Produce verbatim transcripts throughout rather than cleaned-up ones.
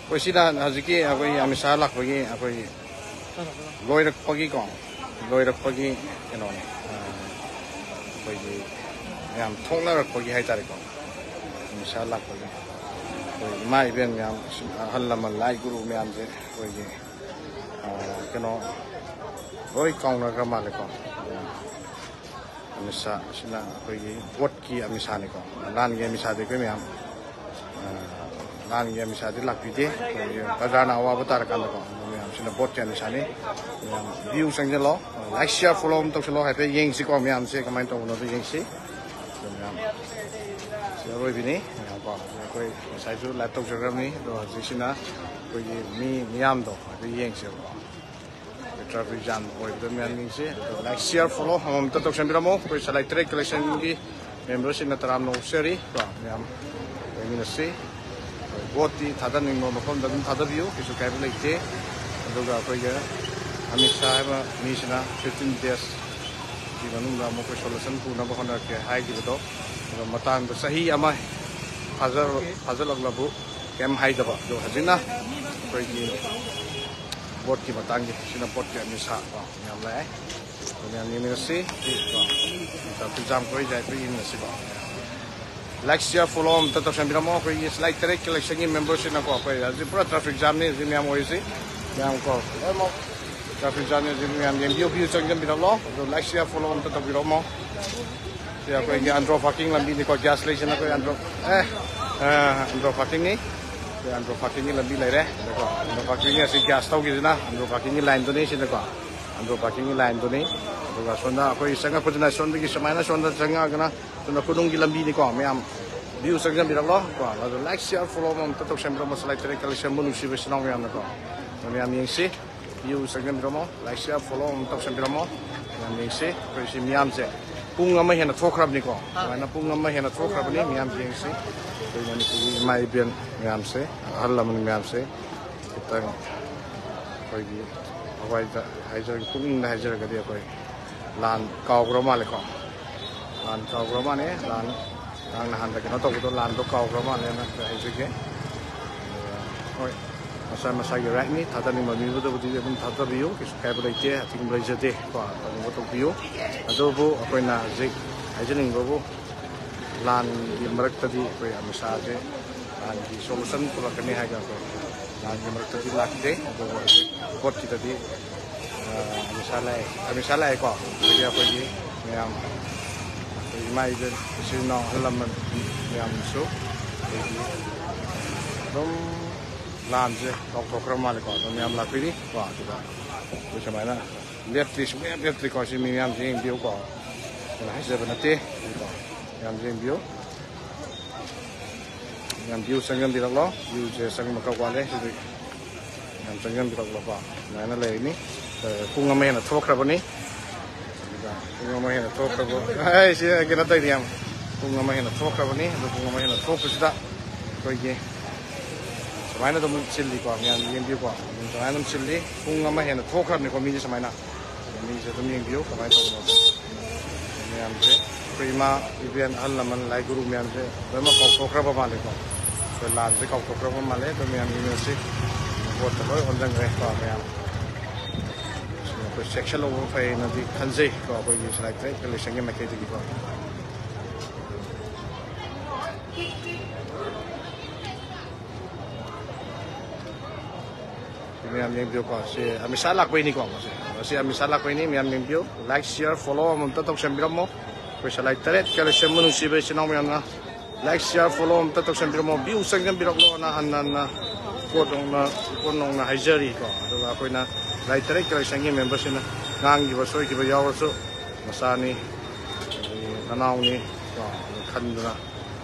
ꯑꯩꯈꯣꯏ ꯁꯤꯗ ꯍꯧꯖꯤꯛꯀꯤ ꯑꯩꯈꯣꯏ ꯑꯃꯤꯁꯥ ꯂꯥꯛꯄꯒꯤ ꯑꯩꯈꯣꯏ ꯂꯣꯏꯔꯛꯄꯒꯤꯀꯣ, ꯂꯣꯏꯔꯛꯄꯒꯤ ꯀꯩꯅꯣꯅꯦ, ꯑꯩꯈꯣꯏꯒꯤ ꯃꯌꯥꯝ ꯊꯣꯛꯅꯔꯛꯄꯒꯤ ꯍꯥꯏꯇꯥꯔꯦꯀꯣ, ꯑꯃꯤꯁꯥ ꯂꯥꯛꯄꯒꯤ ꯑꯩꯈꯣꯏ ꯏꯃꯥ ꯏꯕꯦꯟ ꯃꯌꯥꯝ, ꯑꯍꯜ ꯂꯃꯟ, ꯂꯥꯏ ꯒꯨꯔꯨ ꯃꯌꯥꯝꯁꯦ ꯑꯩꯈꯣꯏꯒꯤ ꯀꯩꯅꯣ ꯂꯣꯏ ꯀꯥꯎꯅꯈ꯭ꯔ ꯃꯥꯜꯂꯦꯀꯣ꯫ ꯑꯃꯤꯁꯥ ꯑꯁꯤꯅ ꯑꯩꯈꯣꯏꯒꯤ ꯕꯣꯠꯀꯤ ꯑꯃꯤꯁꯥꯅꯤꯀꯣ꯫ ꯂꯥꯟꯒꯤ ꯑꯃꯤꯁꯥꯗꯤ ꯑꯩꯈꯣꯏ ꯃꯌꯥꯝ, ꯑ, ꯂꯥꯟꯒꯤ ꯑꯃꯤꯁꯥꯗꯤ ꯂꯥꯛꯄꯤꯗꯦ꯫ ꯑꯩꯈꯣꯏꯒꯤ ꯄ꯭ꯔꯖꯥꯅ ꯑꯋꯥꯕ ꯇꯥꯔꯀꯥꯟꯗꯀꯣ, ꯑꯗꯨ ꯃꯌꯥꯝꯁꯤꯅ ꯕꯣꯠꯀꯤ ꯑꯃꯤꯁꯥꯅꯤ꯫ ꯃꯌꯥꯝ ꯚ꯭ꯌꯨ ꯆꯪꯁꯤꯜꯂꯣ, ꯂꯥꯏꯛ, ꯁꯤꯌꯥꯔ, ꯐꯣꯂꯣ ꯑꯃ ꯇꯧꯁꯤꯜꯂꯣ꯫ ꯍꯥꯏꯐꯦꯠ ꯌꯦꯡꯁꯤꯀꯣ, ꯃꯌꯥꯝꯁꯦ ꯀꯃꯥꯏꯅ ꯇꯧꯕꯅꯣꯗꯣ ꯌꯦꯡꯁꯤ꯫ ꯑꯗꯨ ꯃꯌꯥꯝ ꯁꯤ ꯑꯔꯣꯏꯕꯤꯅꯤ꯫ ꯃꯌꯥꯝꯀꯣ, ꯑꯩꯈꯣꯏ ꯉꯁꯥꯏꯁꯨ ꯂꯥꯏꯚ ꯇꯧꯖꯈ꯭ꯔꯕꯅꯤ, ꯑꯗꯣ ꯍꯧꯖꯤꯛꯁꯤꯅ ꯑꯩꯈꯣꯏꯒꯤ ꯃꯤ ꯃꯤꯌꯥꯝꯗꯣ ꯑꯗꯨ ꯌꯦꯡꯁꯦꯕꯀꯣ꯫ ꯇ꯭ꯔꯥꯐꯤꯛ ꯖꯥꯝ ꯑꯣꯏꯕꯗ ꯃꯌꯥꯝ ꯌꯦꯡꯁꯤ꯫ ꯑꯗꯣ ꯂꯥꯏꯛ, ꯁꯤꯌꯥꯔ, ꯐꯣꯂꯣ ꯑꯃꯃꯝꯇ ꯇꯧꯁꯟꯕꯤꯔꯝꯃꯣ꯫ ꯑꯩꯈꯣꯏ ꯁꯂꯥꯏ ꯇꯔꯦꯠ ꯀꯂꯦꯛꯁꯟꯒꯤ ꯃꯦꯝꯕꯔꯁꯤꯡꯅ ꯇꯔꯥꯝꯅ ꯑꯣꯛꯆꯔꯤ꯫ ꯀꯣ, ꯃꯌꯥꯝ ꯂꯩꯃꯤꯟꯅꯁꯤ꯫ ꯕꯣꯠꯇꯤ ꯊꯥꯗꯅꯤꯡꯕ ꯃꯐꯝꯗ ꯑꯗꯨꯝ ꯊꯥꯗꯕꯤꯌꯨ, ꯀꯩꯁꯨ ꯀꯥꯏꯕ ꯂꯩꯇꯦ꯫ ꯑꯗꯨꯒ ꯑꯩꯈꯣꯏꯒꯤ ꯑꯃꯤꯠ ꯁꯥꯍ ꯍꯥꯏꯕ ꯃꯤꯁꯤꯅ ꯐꯤꯐꯇꯤꯟ ꯗꯦꯖꯀꯤ ꯃꯅꯨꯡꯗ ꯑꯃꯨꯛ ꯑꯩꯈꯣꯏ ꯁꯣꯂꯨꯁꯟ ꯄꯨꯅꯕ ꯍꯣꯠꯅꯔꯛꯀꯦ ꯍꯥꯏꯈꯤꯕꯗꯣ, ꯑꯗꯣ ꯃꯇꯥꯡꯗ ꯆꯍꯤ ꯑꯃ ꯐꯥꯖ-, ꯐꯥꯖꯤꯜꯂꯛꯂꯕꯨ ꯀꯩꯝ ꯍꯥꯏꯗꯕ꯫ ꯑꯗꯣ ꯍꯧꯖꯤꯛꯅ ꯑꯩꯈꯣꯏꯒꯤ ꯕꯣꯠꯀꯤ ꯃꯇꯥꯡꯒꯤ, ꯁꯤꯅ ꯕꯣꯠꯀꯤ ꯑꯃꯤꯠ ꯁꯥꯍ ꯀꯣ, ꯃꯌꯥꯝ ꯂꯥꯛꯑꯦ꯫ ꯑꯗꯨ ꯃꯌꯥꯝ ꯌꯦꯡꯃꯤꯟꯅꯁꯤ꯫ ꯇ꯭ꯔꯥꯐꯤꯛ ꯖꯥꯝ ꯀꯣꯏ ꯖꯥꯏ ꯑꯩꯈꯣꯏ ꯌꯦꯡꯃꯤꯟꯅꯁꯤꯀꯣ꯫ ꯂꯥꯏꯛ, ꯁꯤꯌꯥꯔ, ꯐꯣꯂꯣ ꯑꯝꯇ ꯇꯧꯁꯟꯕꯤꯔꯝꯃꯣ꯫ ꯑꯩꯈꯣꯏꯒꯤ ꯁꯂꯥꯏ ꯇꯔꯦꯠ ꯀꯂꯦꯛꯁꯟꯒꯤ ꯃꯦꯝꯕꯔꯁꯤꯅꯀꯣ, ꯑꯩꯈꯣꯏ ꯍꯧꯖꯤꯛ ꯄꯨꯔꯥ ꯇ꯭ꯔꯥꯐꯤꯛ ꯖꯥꯝꯅꯤ ꯍꯧꯖꯤꯛ ꯃꯌꯥꯝ ꯑꯣꯏꯔꯤꯁꯤ꯫ ꯃꯌꯥꯝ ꯀꯣ, ꯂꯣꯏꯅꯃꯛ ꯇ꯭ꯔꯥꯐꯤꯛ ꯖꯥꯝꯅꯤ ꯍꯧꯖꯤꯛ ꯃꯌꯥꯝ ꯌꯦꯡꯕꯤꯌꯨ, ꯚ꯭ꯌꯨ ꯆꯪꯖꯟꯕꯤꯔꯝꯃꯣ꯫ ꯑꯗꯣ ꯂꯥꯏꯛ, ꯁꯤꯌꯥꯔ, ꯐꯣꯂꯣ ꯑꯝꯇ ꯇꯧꯕꯤꯔꯝꯃꯣ꯫ ꯁꯤ ꯑꯩꯈꯣꯏꯒꯤ ꯑꯟꯗ꯭ꯔꯣ ꯄꯥꯔꯀꯤꯡ ꯂꯝꯕꯤꯅꯤꯀꯣ, ꯒ꯭ꯌꯥꯁ ꯂꯩꯁꯤꯅ ꯑꯩꯈꯣꯏ ꯑꯟꯗ꯭ꯔꯣ, ꯑꯦ, ꯑ, ꯑꯟꯗ꯭ꯔꯣ ꯄꯥꯔꯀꯤꯡꯅꯤ꯫ ꯑꯩꯈꯣꯏ ꯑꯟꯗ꯭ꯔꯣ ꯄꯥꯔꯀꯤꯡꯒꯤ ꯂꯝꯕꯤ ꯂꯩꯔꯦ꯫ ꯑꯗꯨꯒ ꯑꯟꯗ꯭ꯔꯣ ꯄꯥꯔꯀꯤꯡꯒꯤ ꯑꯁꯤ ꯒ꯭ꯌꯥꯁ ꯊꯧꯈꯤꯁꯤꯅ ꯑꯟꯗ꯭ꯔꯣ ꯄꯥꯔꯀꯤꯡꯒꯤ ꯂꯥꯏꯟꯗꯨꯅꯤ ꯁꯤꯗꯀꯣ꯫ ꯑꯟꯗ꯭ꯔꯣ ꯄꯥꯔꯀꯤꯡꯒꯤ ꯂꯥꯏꯟꯗꯨꯅꯤ꯫ ꯑꯗꯨꯒ ꯁꯣꯝꯗ ꯑꯩꯈꯣꯏ ꯆꯪꯉꯛꯄꯗꯨꯅ ꯁꯣꯝꯗꯒꯤ ꯁꯨꯃꯥꯏꯅ ꯁꯣꯝꯗ ꯆꯪꯉꯛꯑꯒꯅ ꯁꯣꯝꯗ ꯀꯣꯅꯨꯡꯒꯤ ꯂꯝꯕꯤꯅꯤꯀꯣ꯫ ꯃꯌꯥꯝ ꯚ꯭ꯌꯨ ꯆꯪꯖꯟꯕꯤꯔꯛꯂꯣ ꯀꯣ꯫ ꯑꯗꯨ ꯂꯥꯏꯛ, ꯁꯤꯌꯥꯔ, ꯐꯣꯂꯣ ꯑꯃꯃꯝꯇ ꯇꯧꯁꯟꯕꯤꯔꯝꯃꯣ꯫ ꯁꯂꯥꯏ ꯇꯔꯦꯠ ꯀꯂꯦꯛꯁꯟꯕꯨ ꯅꯨꯡꯁꯤꯕ ꯏꯆꯤꯟ ꯏꯅꯥꯎ ꯃꯌꯥꯝꯅꯀꯣ꯫ ꯑꯗꯨ ꯃꯌꯥꯝ ꯌꯦꯡꯁꯤ꯫ ꯚ꯭ꯌꯨ ꯆꯪꯖꯟꯕꯤꯔꯝꯃꯣ, ꯂꯥꯏꯛ, ꯁꯤꯌꯥꯔ, ꯐꯣꯂꯣ ꯑꯃꯨꯛ ꯇꯧꯁꯟꯕꯤꯔꯝꯃꯣ꯫ ꯌꯥꯝ ꯌꯦꯡꯁꯤ꯫ ꯑꯩꯈꯣꯏ ꯁꯤ ꯃꯤꯌꯥꯝꯁꯦ ꯄꯨꯡ ꯑꯃ ꯍꯦꯟꯅ ꯊꯣꯛꯈ꯭ꯔꯕꯅꯤꯀꯣ꯫ ꯑꯗꯨꯃꯥꯏꯅ ꯄꯨꯡ ꯑꯃ ꯍꯦꯟꯅ ꯊꯣꯛꯈ꯭ꯔꯕꯅꯤ꯫ ꯃꯤꯌꯥꯝ ꯌꯦꯡꯁꯤ꯫ ꯑꯩꯈꯣꯏ ꯃꯅꯤꯄꯨꯔꯒꯤ ꯏꯃꯥ ꯏꯕꯦꯟ ꯃꯌꯥꯝꯁꯦ, ꯑꯍꯜ ꯂꯃꯟ ꯃꯌꯥꯝꯁꯦ ꯈꯤꯇꯪ ꯑꯩꯈꯣꯏꯒꯤ ꯊꯋꯥꯏꯗ ꯍꯥꯏꯖꯔꯒꯦ, ꯄꯨꯛꯅꯤꯡꯗ ꯍꯥꯏꯖꯔꯒꯗꯤ ꯑꯩꯈꯣꯏ ꯂꯥꯟ ꯀꯥꯎꯈ꯭ꯔ ꯃꯥꯜꯂꯦꯀꯣ꯫ ꯂꯥꯟ ꯀꯥꯎꯈ꯭ꯔ ꯃꯥꯜꯂꯦ꯫ ꯂꯥꯟ, ꯉꯔꯥꯡ ꯅꯍꯥꯟꯗ ꯀꯩꯅꯣ ꯇꯧꯕꯗꯣ ꯂꯥꯟꯗꯣ ꯀꯥꯎꯈ꯭ꯔ ꯃꯥꯜꯂꯦꯅ ꯍꯥꯏꯖꯒꯦ꯫ ꯑꯗꯨꯒ ꯍꯣꯏ, ꯃꯁꯥ ꯃꯁꯥꯒꯤ ꯔꯥꯏꯠꯅꯤ, ꯊꯥꯗꯅꯤꯡꯕ ꯃꯤꯕꯨꯗꯕꯨꯗꯤ ꯑꯗꯨꯝ ꯊꯥꯗꯕꯤꯌꯨ, ꯀꯩꯁꯨ ꯀꯥꯏꯕ ꯂꯩꯇꯦ, ꯑꯊꯤꯡꯕ ꯂꯩꯖꯗꯦ ꯀꯣ, ꯇꯧꯅꯤꯡꯕ ꯇꯧꯕꯤꯌꯨ꯫ ꯑꯗꯨꯕꯨ ꯑꯩꯈꯣꯏꯅ ꯍꯧꯖꯤꯛ ꯍꯥꯏꯖꯅꯤꯡꯕꯕꯨ, ꯂꯥꯟꯒꯤ ꯃꯔꯛꯇꯗꯤ ꯑꯩꯈꯣꯏ ꯑꯃꯤꯠ ꯁꯥꯍꯁꯦ ꯂꯥꯟꯒꯤ ꯁꯣꯂꯨꯁꯟ ꯄꯨꯔꯛꯀꯅꯤ ꯍꯥꯏꯅ ꯑꯩꯈꯣꯏ ꯂꯥꯟꯒꯤ ꯃꯔꯛꯇꯗꯤ ꯂꯥꯛꯇꯦ꯫ ꯑꯗꯨꯕꯨ ꯍꯧꯖꯤꯛ ꯚꯣꯠꯀꯤꯗꯗꯤ, ꯑ, ꯑꯃꯤꯠ ꯁꯥꯍ ꯂꯥꯛꯑꯦ, ꯑꯃꯤꯠ ꯁꯥꯍ ꯂꯥꯛꯑꯦꯀꯣ꯫ ꯑꯗꯒꯤ ꯑꯩꯈꯣꯏꯒꯤ ꯃꯌꯥꯝ, ꯑꯩꯈꯣꯏ ꯏꯃꯥ ꯏꯕꯦꯟ, ꯏꯆꯤꯜ ꯏꯅꯥꯎ, ꯑꯍꯜ ꯂꯃꯟ ꯃꯌꯥꯝꯁꯨ ꯑꯩꯈꯣꯏꯒꯤ ꯑꯗꯨꯝ ꯂꯥꯟꯁꯦ ꯂꯥꯎꯊꯣꯛꯈ꯭ꯔ ꯃꯥꯜꯂꯦꯀꯣ꯫ ꯑꯗꯨꯝ ꯃꯌꯥꯝ ꯂꯥꯛꯄꯤꯔꯤ ꯀꯣ꯫ ꯑꯗꯨꯗ ꯑꯩꯈꯣꯏ ꯁꯨꯃꯥꯏꯅ ꯂꯦꯞꯇ꯭ꯔꯤ, ꯁꯨꯡꯂꯦꯞ ꯂꯦꯞꯇ꯭ꯔꯤꯀꯣ꯫ ꯁꯤ ꯃꯤ ꯃꯌꯥꯝꯁꯦ ꯌꯦꯡꯕꯤꯌꯨꯀꯣ, ꯑꯩꯅ ꯍꯥꯏꯖꯕ ꯅꯠꯇꯦ ꯀꯣ꯫ ꯃꯌꯥꯝꯁꯦ ꯌꯦꯡꯕꯤꯌꯨ꯫ ꯌꯥꯝ ꯚ꯭ꯌꯨ ꯆꯪꯖꯟꯕꯤꯔꯛꯂꯣ꯫ ꯚ꯭ꯌꯨꯁꯦ ꯆꯪꯕ ꯈꯔ ꯋꯥꯠꯂꯦ꯫ ꯁꯤꯗꯤ ꯌꯥꯝ ꯆꯪꯖꯟꯕꯤꯔꯛꯂꯣꯀꯣ꯫ ꯑꯗꯨꯃꯥꯏꯅ ꯂꯩꯔꯅꯤ꯫ ꯑ, ꯄꯨꯡ ꯑꯃ ꯍꯦꯟꯅ ꯊꯣꯛꯈ꯭ꯔꯕꯅꯤ꯫ ꯑꯗꯨꯒ ꯄꯨꯡ ꯑꯃ ꯍꯦꯟꯅ ꯊꯣꯛꯈ꯭ꯔꯕ-, ꯑꯩ ꯁꯤ ꯀꯩꯅꯣ ꯇꯧꯔꯤ ꯌꯥꯝ꯫ ꯄꯨꯡ ꯑꯃ ꯍꯦꯟꯅ ꯊꯣꯛꯈ꯭ꯔꯕꯅꯤ꯫ ꯑꯗꯨ ꯄꯨꯡ ꯑꯃ ꯍꯦꯟꯅ ꯊꯣꯛꯄꯁꯤꯗ ꯑꯩꯈꯣꯏꯒꯤ ꯁꯨꯃꯥꯏꯅ ꯑꯗꯨꯝ ꯆꯤꯜꯂꯤꯀꯣ꯫ ꯃꯌꯥꯝ ꯌꯦꯡꯕꯤꯌꯨꯀꯣ꯫ ꯑꯗꯨꯝ ꯁꯨꯃꯥꯏꯅ ꯑꯗꯨꯝ ꯆꯤꯜꯂꯤ꯫ ꯄꯨꯡ ꯑꯃ ꯍꯦꯟꯅ ꯊꯣꯛꯈ꯭ꯔꯕꯅꯤꯀꯣ ꯃꯤꯁꯦ ꯁꯨꯃꯥꯏꯅ꯫ ꯃꯤꯁꯦ ꯑꯗꯨꯝ ꯌꯦꯡꯕꯤꯌꯨ ꯀꯃꯥꯏꯅ ꯇꯧꯕꯅꯣ꯫ ꯃꯌꯥꯝꯁꯦ ꯑꯩꯈꯣꯏ ꯏꯃꯥ ꯏꯕꯦꯟ ꯑꯍꯜ ꯂꯃꯟ ꯂꯥꯏ ꯒꯨꯔꯨ ꯃꯌꯥꯝꯁꯦ ꯂꯣꯏꯅꯃꯛ ꯀꯥꯎꯊꯣꯛꯈ꯭ꯔꯕ ꯃꯥꯜꯂꯦꯀꯣ꯫ ꯑꯩꯈꯣꯏ ꯂꯥꯟꯁꯦ ꯀꯥꯎꯊꯣꯛꯈ꯭ꯔꯕ ꯃꯥꯜꯂꯦ꯫ ꯑꯗꯣ ꯃꯌꯥꯝ ꯌꯦꯡꯉꯁꯤ꯫ ꯚꯣꯠꯇ ꯂꯣꯏ ꯑꯣꯟꯁꯤꯟꯈ꯭ꯔꯦ ꯀꯣ ꯃꯌꯥꯝ꯫ ꯑꯩꯈꯣꯏ ꯆꯦꯛꯁꯤꯜꯍꯧꯕ ꯐꯩꯅꯗꯤ ꯈꯟꯖꯩ ꯀꯣ, ꯑꯩꯈꯣꯏꯒꯤ ꯁꯂꯥꯏ ꯇꯔꯦꯠ ꯀꯂꯦꯛꯁꯟꯒꯤ ꯃꯥꯏꯀꯩꯗꯒꯤꯀꯣ꯫ ꯃꯌꯥꯝ ꯌꯦꯡꯕꯤꯌꯨꯀꯣ꯫ ꯁꯤ ꯑꯃꯤꯠ ꯁꯥꯍ ꯂꯥꯛꯄꯩꯅꯤꯀꯣ꯫ ꯃꯁꯤ, ꯃꯁꯤ ꯑꯃꯤꯠ ꯁꯥꯍ ꯂꯥꯛꯄꯩꯅꯤ꯫ ꯃꯌꯥꯝ ꯌꯦꯡꯕꯤꯌꯨ꯫ ꯂꯥꯏꯛ, ꯁꯤꯌꯔ, ꯐꯣꯂꯣ ꯑꯃꯃꯝꯇ ꯇꯧꯁꯟꯕꯤꯔꯝꯃꯣ꯫ ꯑꯩꯈꯣꯏ ꯁꯂꯥꯏ ꯇꯔꯦꯠ ꯀꯂꯦꯛꯁꯟꯕꯨ ꯅꯨꯡꯁꯤꯕ ꯏꯆꯤꯟ ꯏꯅꯥꯎ ꯃꯌꯥꯝꯅ ꯂꯥꯏꯛ, ꯁꯤꯌꯔ, ꯐꯣꯂꯣ ꯑꯝꯇ ꯇꯧꯁꯟꯕꯤꯔꯝꯃꯣ꯫ ꯚ꯭ꯌꯨ ꯆꯪꯖꯟꯕꯤꯔꯛꯂꯣꯅ ꯍꯟꯅ ꯍꯟꯅ ꯀꯣꯠ ꯅꯧꯅ, ꯀꯣꯠ ꯅꯧꯅ ꯍꯥꯏꯖꯔꯤꯀꯣ꯫ ꯑꯗꯨꯒ ꯑꯩꯈꯣꯏꯅ ꯁꯂꯥꯏ ꯇꯔꯦꯠ ꯀꯂꯦꯛꯁꯟꯒꯤ ꯃꯦꯝꯕꯔꯁꯤꯡꯅ ꯉꯥꯡꯈꯤꯕ ꯁꯣꯏꯈꯤꯕ ꯌꯥꯎꯔꯁꯨ ꯃꯆꯥꯅꯤ, ꯑꯗꯒꯤ ꯅꯅꯥꯎꯅꯤ ꯀꯣ, ꯑꯗꯨ ꯈꯟꯗꯨꯅ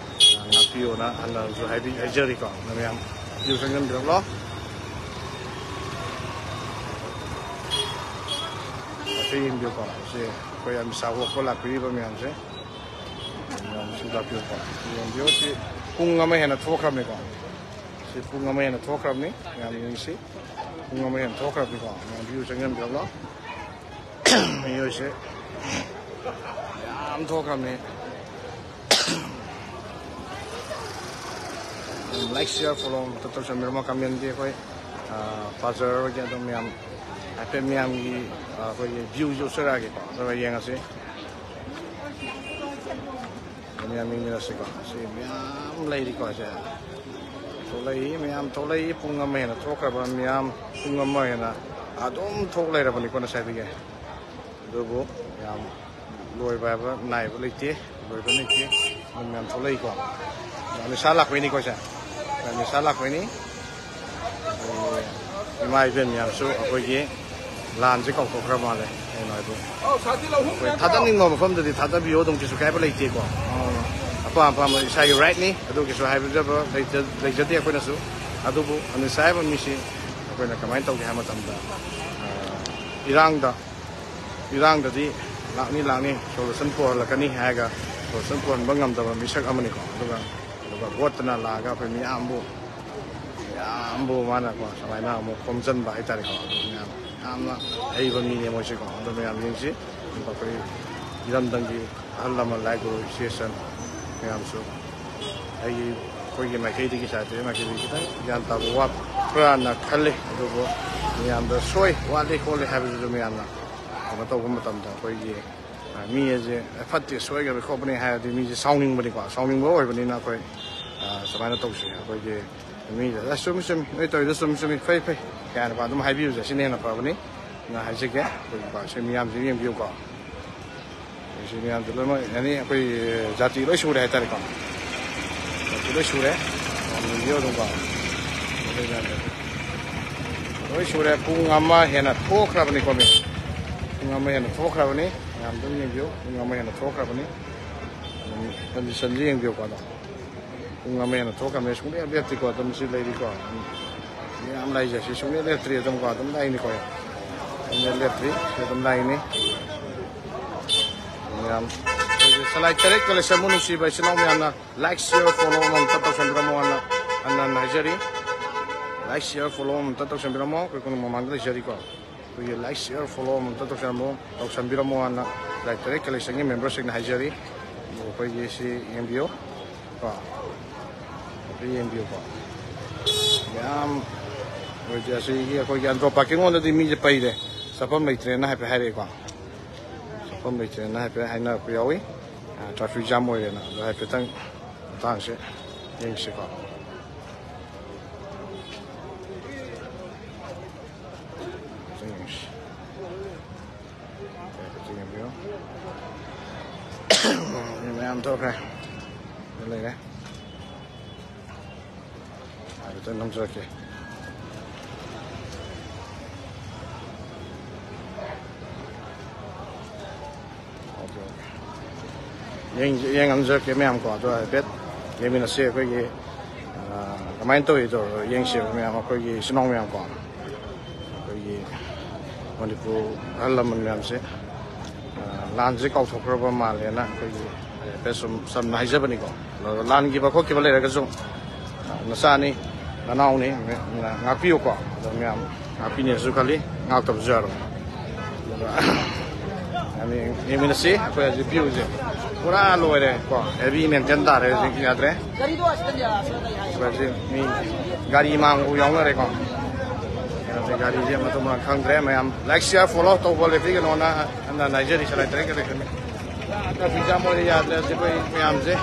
ꯉꯥꯛꯄꯤꯌꯣꯅ ꯍꯟꯅꯁꯨ ꯍꯥꯏꯕꯤ-, ꯍꯥꯏꯖꯔꯤꯀꯣ꯫ ꯑꯗꯨꯅ ꯃꯌꯥꯝ ꯚ꯭ꯌꯨ ꯆꯪꯖꯟꯕꯤꯔꯛꯂꯣ꯫ ꯑꯩꯈꯣꯏ ꯌꯦꯡꯕꯤꯌꯨꯀꯣ꯫ ꯁꯤ ꯑꯩꯈꯣꯏ ꯑꯃꯤꯠ ꯁꯥꯍ walk-ꯇ ꯂꯥꯛꯄꯤꯔꯤꯕ ꯃꯌꯥꯝꯁꯦ꯫ ꯃꯌꯥꯝꯁꯨ ꯂꯥꯛꯄꯤꯌꯨꯀꯣ꯫ ꯌꯦꯡꯕꯤꯌꯨ꯫ ꯁꯤ ꯄꯨꯡ ꯑꯃ ꯍꯦꯟꯅ ꯊꯣꯛꯈ꯭ꯔꯕꯅꯤꯀꯣ꯫ ꯁꯤ ꯄꯨꯡ ꯑꯃ ꯍꯦꯟꯅ ꯊꯣꯛꯈ꯭ꯔꯕꯅꯤ꯫ ꯃꯌꯥꯝ ꯌꯦꯡꯁꯤ꯫ ꯄꯨꯡ ꯑꯃ ꯍꯦꯟꯅ ꯊꯣꯛꯈ꯭ꯔꯕꯅꯤꯀꯣ꯫ ꯃꯌꯥꯝ ꯚ꯭ꯌꯨ ꯆꯪꯖꯟꯕꯤꯔꯛꯂꯣ꯫ ꯃꯤꯑꯣꯏꯁꯦ ꯌꯥꯝ ꯊꯣꯛꯈ꯭ꯔꯕꯅꯤ꯫ Like, share, follow ꯑꯃꯇ ꯇꯧꯁꯟꯕꯤꯔꯝꯃꯣ꯫ ꯀꯃꯦꯟꯒꯤ ꯑꯩꯈꯣꯏ ꯄꯥꯖꯔꯔꯣꯏꯒꯦ꯫ ꯑꯗꯨꯝ ꯃꯌꯥꯝ ꯍꯥꯏꯐꯦꯠ ꯃꯌꯥꯝꯒꯤ ꯑꯩꯈꯣꯏꯒꯤ ꯚ꯭ꯌꯨꯁꯦ ꯎꯠꯆꯔꯛꯑꯒꯦꯀꯣ꯫ ꯑꯗꯨꯒ ꯌꯦꯡꯉꯁꯤ꯫ ꯃꯌꯥꯝ ꯌꯦꯡꯃꯤꯟꯅꯁꯤꯀꯣ꯫ ꯁꯤ ꯃꯌꯥꯝ ꯂꯩꯔꯤꯀꯣ꯫ ꯁꯦ ꯊꯣꯛꯂꯛꯏ, ꯃꯌꯥꯝ ꯊꯣꯛꯂꯛꯏ꯫ ꯄꯨꯡ ꯑꯃ ꯍꯦꯟꯅ ꯊꯣꯛꯈ꯭ꯔꯕ ꯃꯌꯥꯝ, ꯄꯨꯡ ꯑꯃ ꯍꯦꯟꯅ ꯑꯗꯨꯝ ꯊꯣꯛ ꯂꯩꯔꯕꯅꯤꯀꯣ ꯉꯁꯥꯏꯗꯒꯤ꯫ ꯑꯗꯨꯕꯨ ꯌꯥꯝ ꯂꯣꯏꯕ ꯍꯥꯏꯕ ꯅꯥꯏꯕ ꯂꯩꯇꯦ, ꯂꯣꯏꯕ ꯂꯩꯇꯦ꯫ ꯑꯗꯨꯝ ꯌꯥꯝ ꯊꯣꯛꯂꯛꯏꯀꯣ꯫ ꯅꯤꯁꯥ ꯂꯥꯛꯄꯩꯅꯤꯀꯣ ꯁꯦ꯫ ꯅꯤꯁꯥ ꯂꯥꯛꯄꯩꯅꯤ꯫ ꯑꯗꯨꯒ ꯏꯃꯥ ꯏꯕꯦꯟ ꯃꯌꯥꯝꯁꯨ ꯑꯩꯈꯣꯏꯒꯤ ꯂꯥꯟꯁꯦ ꯀꯥꯎꯊꯣꯛꯈ꯭ꯔ ꯃꯥꯜꯂꯦ꯫ ꯀꯩꯅꯣ ꯍꯥꯏꯕꯨ ꯑꯩꯈꯣꯏ ꯊꯥꯗꯅꯤꯡꯕ ꯃꯐꯝꯗꯗꯤ ꯊꯥꯗꯕꯤꯌꯣ, ꯑꯗꯨꯝ ꯀꯩꯁꯨ ꯀꯥꯏꯕ ꯂꯩꯇꯦꯀꯣ꯫ ꯑꯄꯥꯝ ꯑꯄꯥꯝꯕ ꯏꯁꯥꯒꯤ ꯔꯥꯏꯠꯅꯤ, ꯑꯗꯨ ꯀꯩꯁꯨ ꯍꯥꯏꯕꯤꯖꯕ ꯂꯩꯇ-, ꯂꯩꯖꯗꯦ ꯑꯩꯈꯣꯏꯅꯁꯨ꯫ ꯑꯗꯨꯕꯨ ꯅꯤꯁꯥ ꯍꯥꯏꯕ ꯃꯤꯁꯤ ꯑꯩꯈꯣꯏꯅ ꯀꯃꯥꯏꯅ ꯇꯧꯒꯦ ꯍꯥꯏꯕ ꯃꯇꯝꯗ, ꯑ, ꯏꯔꯥꯡꯗ, ꯏꯔꯥꯡꯗꯗꯤ ꯂꯥꯛꯅꯤ ꯂꯥꯛꯅꯤ, solution ꯄꯨꯍꯜꯂꯛꯀꯅꯤ ꯍꯥꯏꯔꯒ solution ꯄꯨꯍꯟꯕ ꯉꯝꯗꯕ ꯃꯤꯁꯛ ꯑꯃꯅꯤꯀꯣ꯫ ꯑꯗꯨꯒ, ꯑꯗꯨꯒ ꯚꯣꯠꯇꯅ ꯂꯥꯛꯑꯒ ꯑꯩꯈꯣꯏ ꯃꯤꯌꯥꯝꯕꯨ, ꯃꯤꯌꯥꯝꯕꯨ ꯃꯥꯅꯀꯣ ꯁꯨꯃꯥꯏꯅ ꯑꯃꯨꯛ ꯈꯣꯝꯖꯤꯟꯕ ꯍꯥꯏꯇꯥꯔꯦꯀꯣ꯫ ꯑꯗꯨ ꯃꯌꯥꯝ ꯌꯥꯝꯅ ꯍꯩꯕ ꯃꯤꯅꯦ ꯃꯣꯏꯁꯦꯀꯣ꯫ ꯑꯗꯨ ꯃꯌꯥꯝꯁꯤꯡꯁꯤ ꯑꯩꯈꯣꯏ ꯏꯔꯝꯗꯝꯒꯤ ꯑꯍꯜ ꯂꯃꯟ, ꯂꯥꯏ ꯒꯨꯔꯨ, ꯏꯆꯦ ꯏꯆꯟ ꯃꯌꯥꯝꯁꯨ ꯑꯩꯒꯤ, ꯑꯩꯈꯣꯏꯒꯤ ꯃꯥꯏꯀꯩꯗꯒꯤ, ꯁꯥꯇ꯭ꯔꯒꯤ ꯃꯥꯏꯀꯩꯗꯒꯤ ꯈꯤꯇꯪ ꯒ꯭ꯌꯥꯟ ꯇꯥꯕ ꯋꯥꯠꯄ꯭ꯔꯥꯅ ꯈꯜꯂꯤ꯫ ꯑꯗꯨꯕꯨ ꯃꯌꯥꯝꯗ ꯁꯣꯏ, ꯋꯥꯠꯂꯤ ꯈꯣꯠꯂꯤ ꯍꯥꯏꯕꯗꯨꯁꯨ ꯃꯌꯥꯝꯅ ꯀꯩꯅꯣ ꯇꯧꯕ ꯃꯇꯝꯗ ꯑꯩꯈꯣꯏꯒꯤ, ꯑ, ꯃꯤ ꯑꯁꯦ ꯐꯠꯇꯦ, ꯁꯣꯏꯈ꯭ꯔꯦ ꯈꯣꯠꯄꯅꯦ ꯍꯥꯏꯔꯗꯤ ꯃꯤꯁꯦ ꯁꯥꯎꯅꯤꯡꯕꯅꯤꯀꯣ꯫ ꯁꯥꯎꯅꯤꯡꯕ ꯑꯣꯏꯕꯅꯤꯅ ꯑꯩꯈꯣꯏ, ꯑ, ꯁꯨꯃꯥꯏꯅ ꯇꯧꯁꯤ꯫ ꯑꯩꯈꯣꯏꯒꯤ ꯃꯤꯗ, "ꯑꯁ, ꯆꯨꯝꯃꯤ, ꯆꯨꯝꯃꯤ, ꯅꯣꯏ ꯇꯧꯔꯤꯗꯣ ꯆꯨꯝꯃꯤ, ꯆꯨꯝꯃꯤ, ꯐꯩ, ꯐꯩ" ꯀꯥꯏꯅꯀꯣ ꯑꯗꯨꯝ ꯍꯥꯏꯕꯤꯕꯁꯦ ꯁꯤꯅ ꯍꯦꯟꯅ ꯐꯕꯅꯤ꯫ ꯑꯗꯨꯅ ꯍꯥꯏꯖꯒꯦ꯫ ꯑꯩꯈꯣꯏꯒꯤ ꯁꯤ ꯃꯤꯌꯥꯝꯁꯤ ꯌꯦꯡꯕꯤꯌꯨꯀꯣ꯫ ꯁꯤ ꯃꯌꯥꯝꯁꯦ ꯂꯣꯏꯅꯃꯛ, ꯌꯥꯅꯤ, ꯑꯩꯈꯣꯏ ꯖꯥꯇꯤ ꯂꯣꯏ ꯁꯨꯔꯦ ꯍꯥꯏꯇꯥꯔꯦꯀꯣ꯫ ꯖꯥꯇꯤ ꯂꯣꯏ ꯁꯨꯔꯦ꯫ ꯌꯥꯝ ꯌꯦꯡꯕꯤꯌꯨ ꯑꯗꯨꯝꯀꯣ꯫ ꯂꯣꯏ ꯁꯨꯔꯦ꯫ ꯄꯨꯡ ꯑꯃ ꯍꯦꯟꯅ ꯊꯣꯛꯈ꯭ꯔꯕꯅꯤꯀꯣ, ꯃꯤ꯫ ꯄꯨꯡ ꯑꯃ ꯍꯦꯟꯅ ꯊꯣꯛꯈ꯭ꯔꯕꯅꯤ꯫ ꯃꯌꯥꯝ ꯑꯗꯨꯝ ꯌꯦꯡꯕꯤꯌꯨ꯫ ꯄꯨꯡ ꯑꯃ ꯍꯦꯟꯅ ꯊꯣꯛꯈ꯭ꯔꯕꯅꯤ꯫ ꯑꯗꯨꯝ conditionꯁꯦ ꯌꯦꯡꯕꯤꯌꯨꯀꯣ ꯑꯗꯣ꯫ ꯄꯨꯡ ꯑꯃ ꯍꯦꯟꯅ ꯊꯣꯛꯈ꯭ꯔꯕꯅꯤ꯫ ꯁꯨꯡꯂꯦꯞ ꯂꯦꯞꯇꯦꯀꯣ꯫ ꯑꯗꯨꯝ ꯁꯤ ꯂꯩꯔꯤꯀꯣ꯫ ꯃꯌꯥꯝ ꯂꯩꯖꯦ꯫ ꯁꯤ ꯁꯨꯡꯂꯦꯞ ꯂꯦꯞꯇ꯭ꯔꯤ꯫ ꯑꯗꯨꯝꯀꯣ꯫ ꯑꯗꯨꯝ ꯂꯥꯛꯏꯅꯤꯀꯣ꯫ ꯁꯨꯡꯂꯦꯞ ꯂꯦꯞꯇ꯭ꯔꯤ꯫ ꯁꯤ ꯑꯗꯨꯝ ꯂꯥꯛꯏꯅꯤ꯫ ꯃꯌꯥꯝ ꯑꯩꯈꯣꯏꯒꯤ ꯁꯂꯥꯏ ꯇꯔꯦꯠ collection ꯕꯨ ꯅꯨꯡꯁꯤꯕ ꯏꯆꯤꯜ ꯏꯅꯥꯎ ꯃꯌꯥꯝꯅ like, share, follow ꯑꯃꯃꯝꯇ ꯇꯧꯁꯟꯕꯤꯔꯝꯃꯣ ꯍꯥꯏꯅ ꯍꯟꯅ ꯍꯟꯅ ꯍꯥꯏꯖꯔꯤ꯫ Like, share, follow ꯑꯃꯃꯝꯇ ꯇꯧꯁꯟꯕꯤꯔꯝꯃꯣ꯫ ꯑꯩꯈꯣꯏ ꯀꯣꯟꯅ ꯃꯃꯥꯡꯗ ꯂꯩꯖꯔꯤꯀꯣ꯫ ꯑꯩꯈꯣꯏꯒꯤ like, share, follow ꯑꯃꯃꯝꯇ ꯇꯧꯁꯟꯕꯤꯔꯝꯃꯣ, ꯇꯧꯁꯟꯕꯤꯔꯝꯃꯣ ꯍꯥꯏꯅ ꯁꯂꯥꯏ ꯇꯔꯦꯠ collection ꯒꯤ member ꯁꯤꯡꯅ ꯍꯥꯏꯖꯔꯤ꯫ ꯑꯗꯨ ꯑꯩꯈꯣꯏꯒꯤ ꯁꯤ ꯌꯦꯡꯕꯤꯌꯨ ꯀꯣ꯫ ꯌꯦꯡꯕꯤꯌꯨꯀꯣ꯫ ꯃꯌꯥꯝ ꯑꯣꯏꯗꯦ꯫ ꯑꯁꯤꯒꯤ ꯑꯩꯈꯣꯏꯒꯤ ꯑꯟꯗ꯭ꯔꯣ ꯄꯥꯔꯀꯤꯡ ꯂꯣꯝꯗꯗꯤ ꯃꯤꯁꯦ ꯄꯩꯔꯦ, ꯆꯠꯐꯝ ꯂꯩꯇ꯭ꯔꯦꯅ ꯍꯥꯏꯐꯦꯠ ꯍꯥꯏꯔꯛꯑꯦꯀꯣ꯫ ꯆꯠꯐꯝ ꯂꯩꯇ꯭ꯔꯦꯅ ꯍꯥꯏꯐꯦꯠ ꯍꯥꯏꯅꯔꯛꯄ ꯌꯥꯎꯏ꯫ ꯇ꯭ꯔꯥꯐꯤꯛ ꯖꯥꯝ ꯑꯣꯏꯔꯦꯅ꯫ ꯑꯗꯣ ꯍꯥꯏꯐꯦꯠꯇꯪ ꯃꯇꯥꯡꯁꯦ ꯌꯦꯡꯁꯤꯀꯣ꯫ ꯍꯥꯏꯐꯦꯠꯇꯪ ꯌꯦꯡꯁꯤ꯫ ꯍꯥꯏꯐꯦꯠꯇꯪ ꯌꯦꯡꯕꯤꯌꯨ꯫ ꯃꯤ ꯃꯌꯥꯝ ꯊꯣꯛꯈ꯭ꯔꯦ꯫ ꯑꯗꯨ ꯂꯩꯔꯦ꯫ ꯍꯥꯏꯐꯦꯠꯇꯪ ꯅꯝꯖꯔꯛꯀꯦ꯫ Okay, okay. ꯌꯦꯡ-, ꯌꯦꯡꯍꯟꯖꯔꯛꯀꯦ ꯃꯌꯥꯝꯀꯣ꯫ ꯑꯗꯣ ꯍꯥꯏꯐꯦꯠ ꯌꯦꯡꯃꯤꯟꯅꯁꯤ꯫ ꯑꯩꯈꯣꯏꯒꯤ, ꯑ, ꯀꯃꯥꯏꯅ ꯇꯧꯔꯤꯗꯣ ꯌꯦꯡꯁꯦꯕ ꯃꯌꯥꯝ, ꯑꯩꯈꯣꯏꯒꯤ ꯏꯆꯤꯟ ꯏꯅꯥꯎ ꯃꯌꯥꯝꯀꯣ꯫ ꯑꯩꯈꯣꯏꯒꯤ ꯃꯅꯤꯄꯨꯔ ꯑꯍꯜ ꯂꯃꯟ ꯃꯌꯥꯝꯁꯦ, ꯑ, ꯂꯥꯟꯁꯦ ꯀꯥꯎꯊꯣꯛꯈ꯭ꯔꯕ ꯃꯥꯜꯂꯦꯅ ꯑꯩꯈꯣꯏꯒꯤ ꯍꯥꯏꯐꯦꯠ ꯁꯨꯝ ꯆꯝꯅ ꯍꯥꯏꯖꯕꯅꯤꯀꯣ꯫ ꯑꯗꯣ ꯂꯥꯟꯈꯤꯕ ꯈꯣꯠꯈꯤꯕ ꯂꯩꯔꯒꯁꯨ, ꯑ, ꯅꯆꯥꯅꯤ, ꯅꯅꯥꯎꯅꯤ, ꯉꯥꯛꯄꯤꯌꯨꯀꯣ꯫ ꯑꯗꯣ ꯃꯌꯥꯝ ꯉꯥꯛꯄꯤꯅꯦꯁꯨ ꯈꯜꯂꯤ, ꯉꯥꯛꯇꯕꯁꯨ ꯌꯥꯔꯣꯏ꯫ ꯑꯗꯨꯒ ꯌꯥꯝ ꯌꯦꯡ-, ꯌꯦꯡꯃꯤꯟꯅꯁꯤ꯫ ꯑꯩꯈꯣꯏ ꯍꯧꯖꯤꯛ ꯚ꯭ꯌꯨꯁꯦ ꯄꯨꯔꯥ ꯂꯣꯏꯔꯦ ꯀꯣ, ꯍꯦꯚꯤ ꯃꯦꯟꯇꯦꯟ ꯇꯥꯔꯦ ꯍꯧꯖꯤꯛ, ꯌꯥꯗ꯭ꯔꯦ꯫ ꯑꯩꯈꯣꯏ ꯍꯧꯖꯤꯛ ꯃꯤ ꯒꯥꯔꯤ ꯃꯥꯡꯕ ꯌꯥꯎꯅꯔꯦꯀꯣ꯫ ꯀꯩꯅꯣꯁꯦ, ꯒꯥꯔꯤꯁꯦ ꯃꯊꯣꯡ ꯃꯔꯝ ꯈꯪꯗ꯭ꯔꯦ꯫ ꯃꯌꯥꯝ ꯂꯥꯏꯛ, ꯁꯤꯌꯥꯔ, ꯐꯣꯂꯣ ꯇꯧꯕ ꯂꯦꯞꯄꯤꯒꯅꯣꯅ ꯍꯟꯅ ꯍꯥꯏꯖꯔꯤ, ꯁꯦꯂꯦꯛꯇꯔ ꯀꯂꯦꯛꯇꯔꯅ꯫ ꯇ꯭ꯔꯥꯐꯤꯛ ꯖꯥꯝ ꯑꯣꯏꯔꯦ, ꯌꯥꯗ꯭ꯔꯦ ꯍꯧꯖꯤꯛ ꯑꯩꯈꯣꯏ ꯃꯌꯥꯝꯁꯦ꯫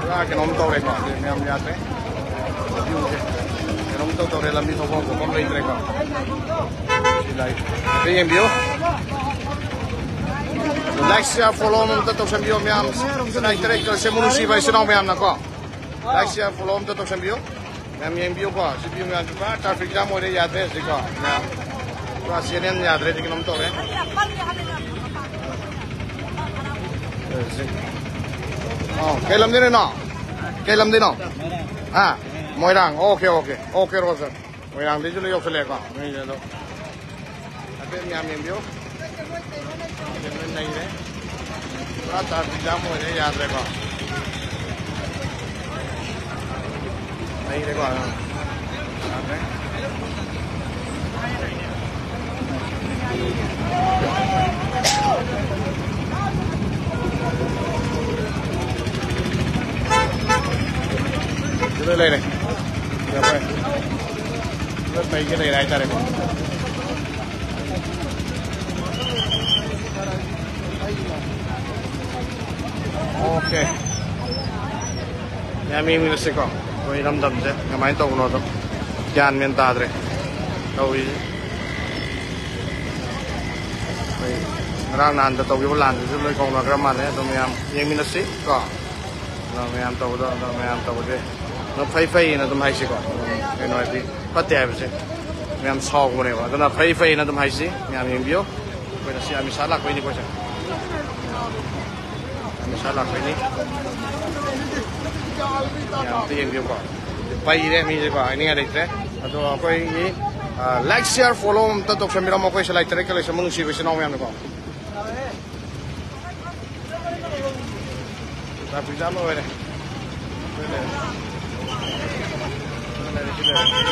ꯄꯨꯔꯥ ꯀꯩꯅꯣꯝ ꯇꯧꯔꯦꯀꯣ, ꯍꯧꯖꯤꯛ ꯃꯌꯥꯝ ꯌꯥꯗ꯭ꯔꯦ꯫ ꯚ꯭ꯌꯨꯁꯦ ꯀꯩꯅꯣꯝ ꯇꯧ ꯇꯧꯔꯦ, ꯂꯝꯕꯤ ꯊꯣꯛꯐꯝ ꯈꯣꯠꯐꯝ ꯂꯩꯇ꯭ꯔꯦꯀꯣ꯫ ꯁꯤ ꯂꯥꯏ ꯍꯥꯏꯐꯦꯠ ꯌꯦꯡꯕꯤꯌꯨ꯫ ꯂꯥꯏꯛ, ꯁꯤꯌꯥꯔ, ꯐꯣꯂꯣ ꯑꯃ ꯑꯝꯇ ꯇꯧꯁꯟꯕꯤꯌꯣ ꯃꯌꯥꯝ꯫ ꯁꯦꯂꯦꯛꯇꯔ ꯀꯂꯦꯛꯇꯔꯁꯦ ꯃꯨꯅꯨꯁꯤꯕ ꯏꯆꯤꯟ ꯏꯅꯥꯎ ꯃꯌꯥꯝꯅꯀꯣ꯫ ꯂꯥꯏꯛ, ꯁꯤꯌꯥꯔ, ꯐꯣꯂꯣ ꯑꯝꯇ ꯇꯧꯁꯟꯕꯤꯌꯨ꯫ ꯃꯌꯥꯝ ꯌꯦꯡꯕꯤꯌꯨꯀꯣ, ꯁꯤ ꯚ꯭ꯌꯨ ꯃꯌꯥꯝꯁꯦ ꯄꯨꯔꯥ ꯇ꯭ꯔꯥꯐꯤꯛ ꯖꯥꯝ ꯑꯣꯏꯔꯦ, ꯌꯥꯗ꯭ꯔꯦ ꯍꯧꯖꯤꯛꯀꯣ꯫ ꯃꯌꯥꯝ ꯄꯨꯔꯥ ꯆꯦꯅꯦꯜ ꯌꯥꯗ꯭ꯔꯦ, ꯍꯧꯖꯤꯛ ꯀꯩꯅꯣꯝ ꯇꯧꯔꯦ꯫ ꯍꯧꯖꯤꯛ, ꯑꯣ, ꯀꯩ ꯂꯝꯗꯩꯅꯣ? ꯀꯩ ꯂꯝꯗꯩꯅꯣ? ꯍꯥ? Moirang. Okay, okay, okay, roger. ꯃꯣꯏꯔꯥꯡꯗꯩꯁꯨ ꯂꯣꯏ ꯌꯧꯁꯜꯂꯛꯑꯦꯀꯣ, ꯃꯤꯁꯦ ꯑꯗꯣ꯫ ꯍꯥꯏꯐꯦꯠ ꯃꯌꯥꯝ ꯌꯦꯡꯕꯤꯌꯨ꯫ ꯂꯣꯏ ꯅꯩꯔꯦ꯫ ꯄꯨꯔꯥ ꯇ꯭ꯔꯥꯐꯤꯛ ꯖꯥꯝ ꯑꯣꯏꯔꯦ, ꯌꯥꯗ꯭ꯔꯦꯀꯣ꯫ ꯅꯩꯔꯦꯀꯣ꯫ ꯌꯥꯗ꯭ꯔꯦ꯫ ꯂꯣꯏ ꯂꯩꯔꯦ꯫ ꯂꯣꯏ ꯄꯩꯒꯦ ꯂꯩꯔꯦ ꯍꯥꯏꯇꯥꯔꯦꯀꯣ꯫ ꯑꯣꯀꯦ꯫ ꯌꯥꯝ ꯌꯦꯡꯃꯤꯟꯅꯁꯤꯀꯣ꯫ ꯑꯩꯈꯣꯏ ꯏꯔꯝꯗꯝꯁꯦ ꯀꯃꯥꯏꯅ ꯇꯧꯕꯅꯣꯗꯣ ꯒ꯭ꯌꯥꯟ ꯃꯦꯟ ꯇꯥꯗ꯭ꯔꯦ ꯇꯧꯔꯤꯁꯦ꯫ ꯑꯩꯈꯣꯏ ꯉꯔꯥꯡ ꯅꯍꯥꯟꯗ ꯇꯧꯈꯤꯕ ꯂꯥꯟꯗꯨꯁꯨ ꯂꯣꯏ ꯀꯧꯅꯈ꯭ꯔ ꯃꯥꯜꯂꯦ꯫ ꯑꯗꯣ ꯃꯌꯥꯝ ꯌꯦꯡꯃꯤꯟꯅꯁꯤ ꯀꯣ꯫ ꯑꯗꯣ ꯃꯌꯥꯝ ꯇꯧꯕꯗꯣ, ꯑꯗꯣ ꯃꯌꯥꯝ ꯇꯧꯕꯁꯦ ꯑꯗꯨꯝ ꯐꯩ ꯐꯩꯅ ꯑꯗꯨꯝ ꯍꯥꯏꯁꯤꯀꯣ꯫ ꯑꯗꯨꯝ ꯀꯩꯅꯣ ꯍꯥꯏꯗꯤ ꯐꯠꯇꯦ ꯍꯥꯏꯕꯁꯦ ꯃꯌꯥꯝ ꯁꯥꯎꯕꯅꯦꯕ꯫ ꯑꯗꯨꯅ ꯐꯩ ꯐꯩꯅ ꯑꯗꯨꯝ ꯍꯥꯏꯁꯤ꯫ ꯃꯌꯥꯝ ꯌꯦꯡꯕꯤꯌꯨ꯫ ꯑꯩꯈꯣꯏꯅ ꯁꯤ ꯑꯃꯤꯁꯥ ꯂꯥꯛꯄꯩꯅꯤꯀꯣ ꯁꯦ꯫ ꯑꯃꯤꯁꯥ ꯂꯥꯛꯄꯩꯅꯤ꯫ ꯃꯌꯥꯝ ꯑꯝꯇ ꯌꯦꯡꯕꯤꯌꯨꯀꯣ꯫ ꯄꯩꯔꯦ ꯃꯤꯁꯦꯀꯣ, ꯍꯥꯏꯅꯤꯡꯉꯥꯏ ꯂꯩꯇ꯭ꯔꯦ꯫ ꯑꯗꯣ ꯑꯩꯈꯣꯏꯒꯤ, ꯑ, like, share, follow ꯑꯝꯇ ꯇꯧꯁꯟꯕꯤꯔꯝꯃꯣ ꯑꯩꯈꯣꯏ ꯁꯂꯥꯏ ꯇꯔꯦꯠꯀ ꯂꯩꯁꯦ ꯅꯨꯡꯁꯤꯕ ꯏꯆꯤꯟ ꯏꯅꯥꯎ ꯃꯌꯥꯝꯅꯀꯣ꯫ ꯇ꯭ꯔꯥꯐꯤꯛ ꯖꯥꯝ ꯑꯣꯏꯔꯦ꯫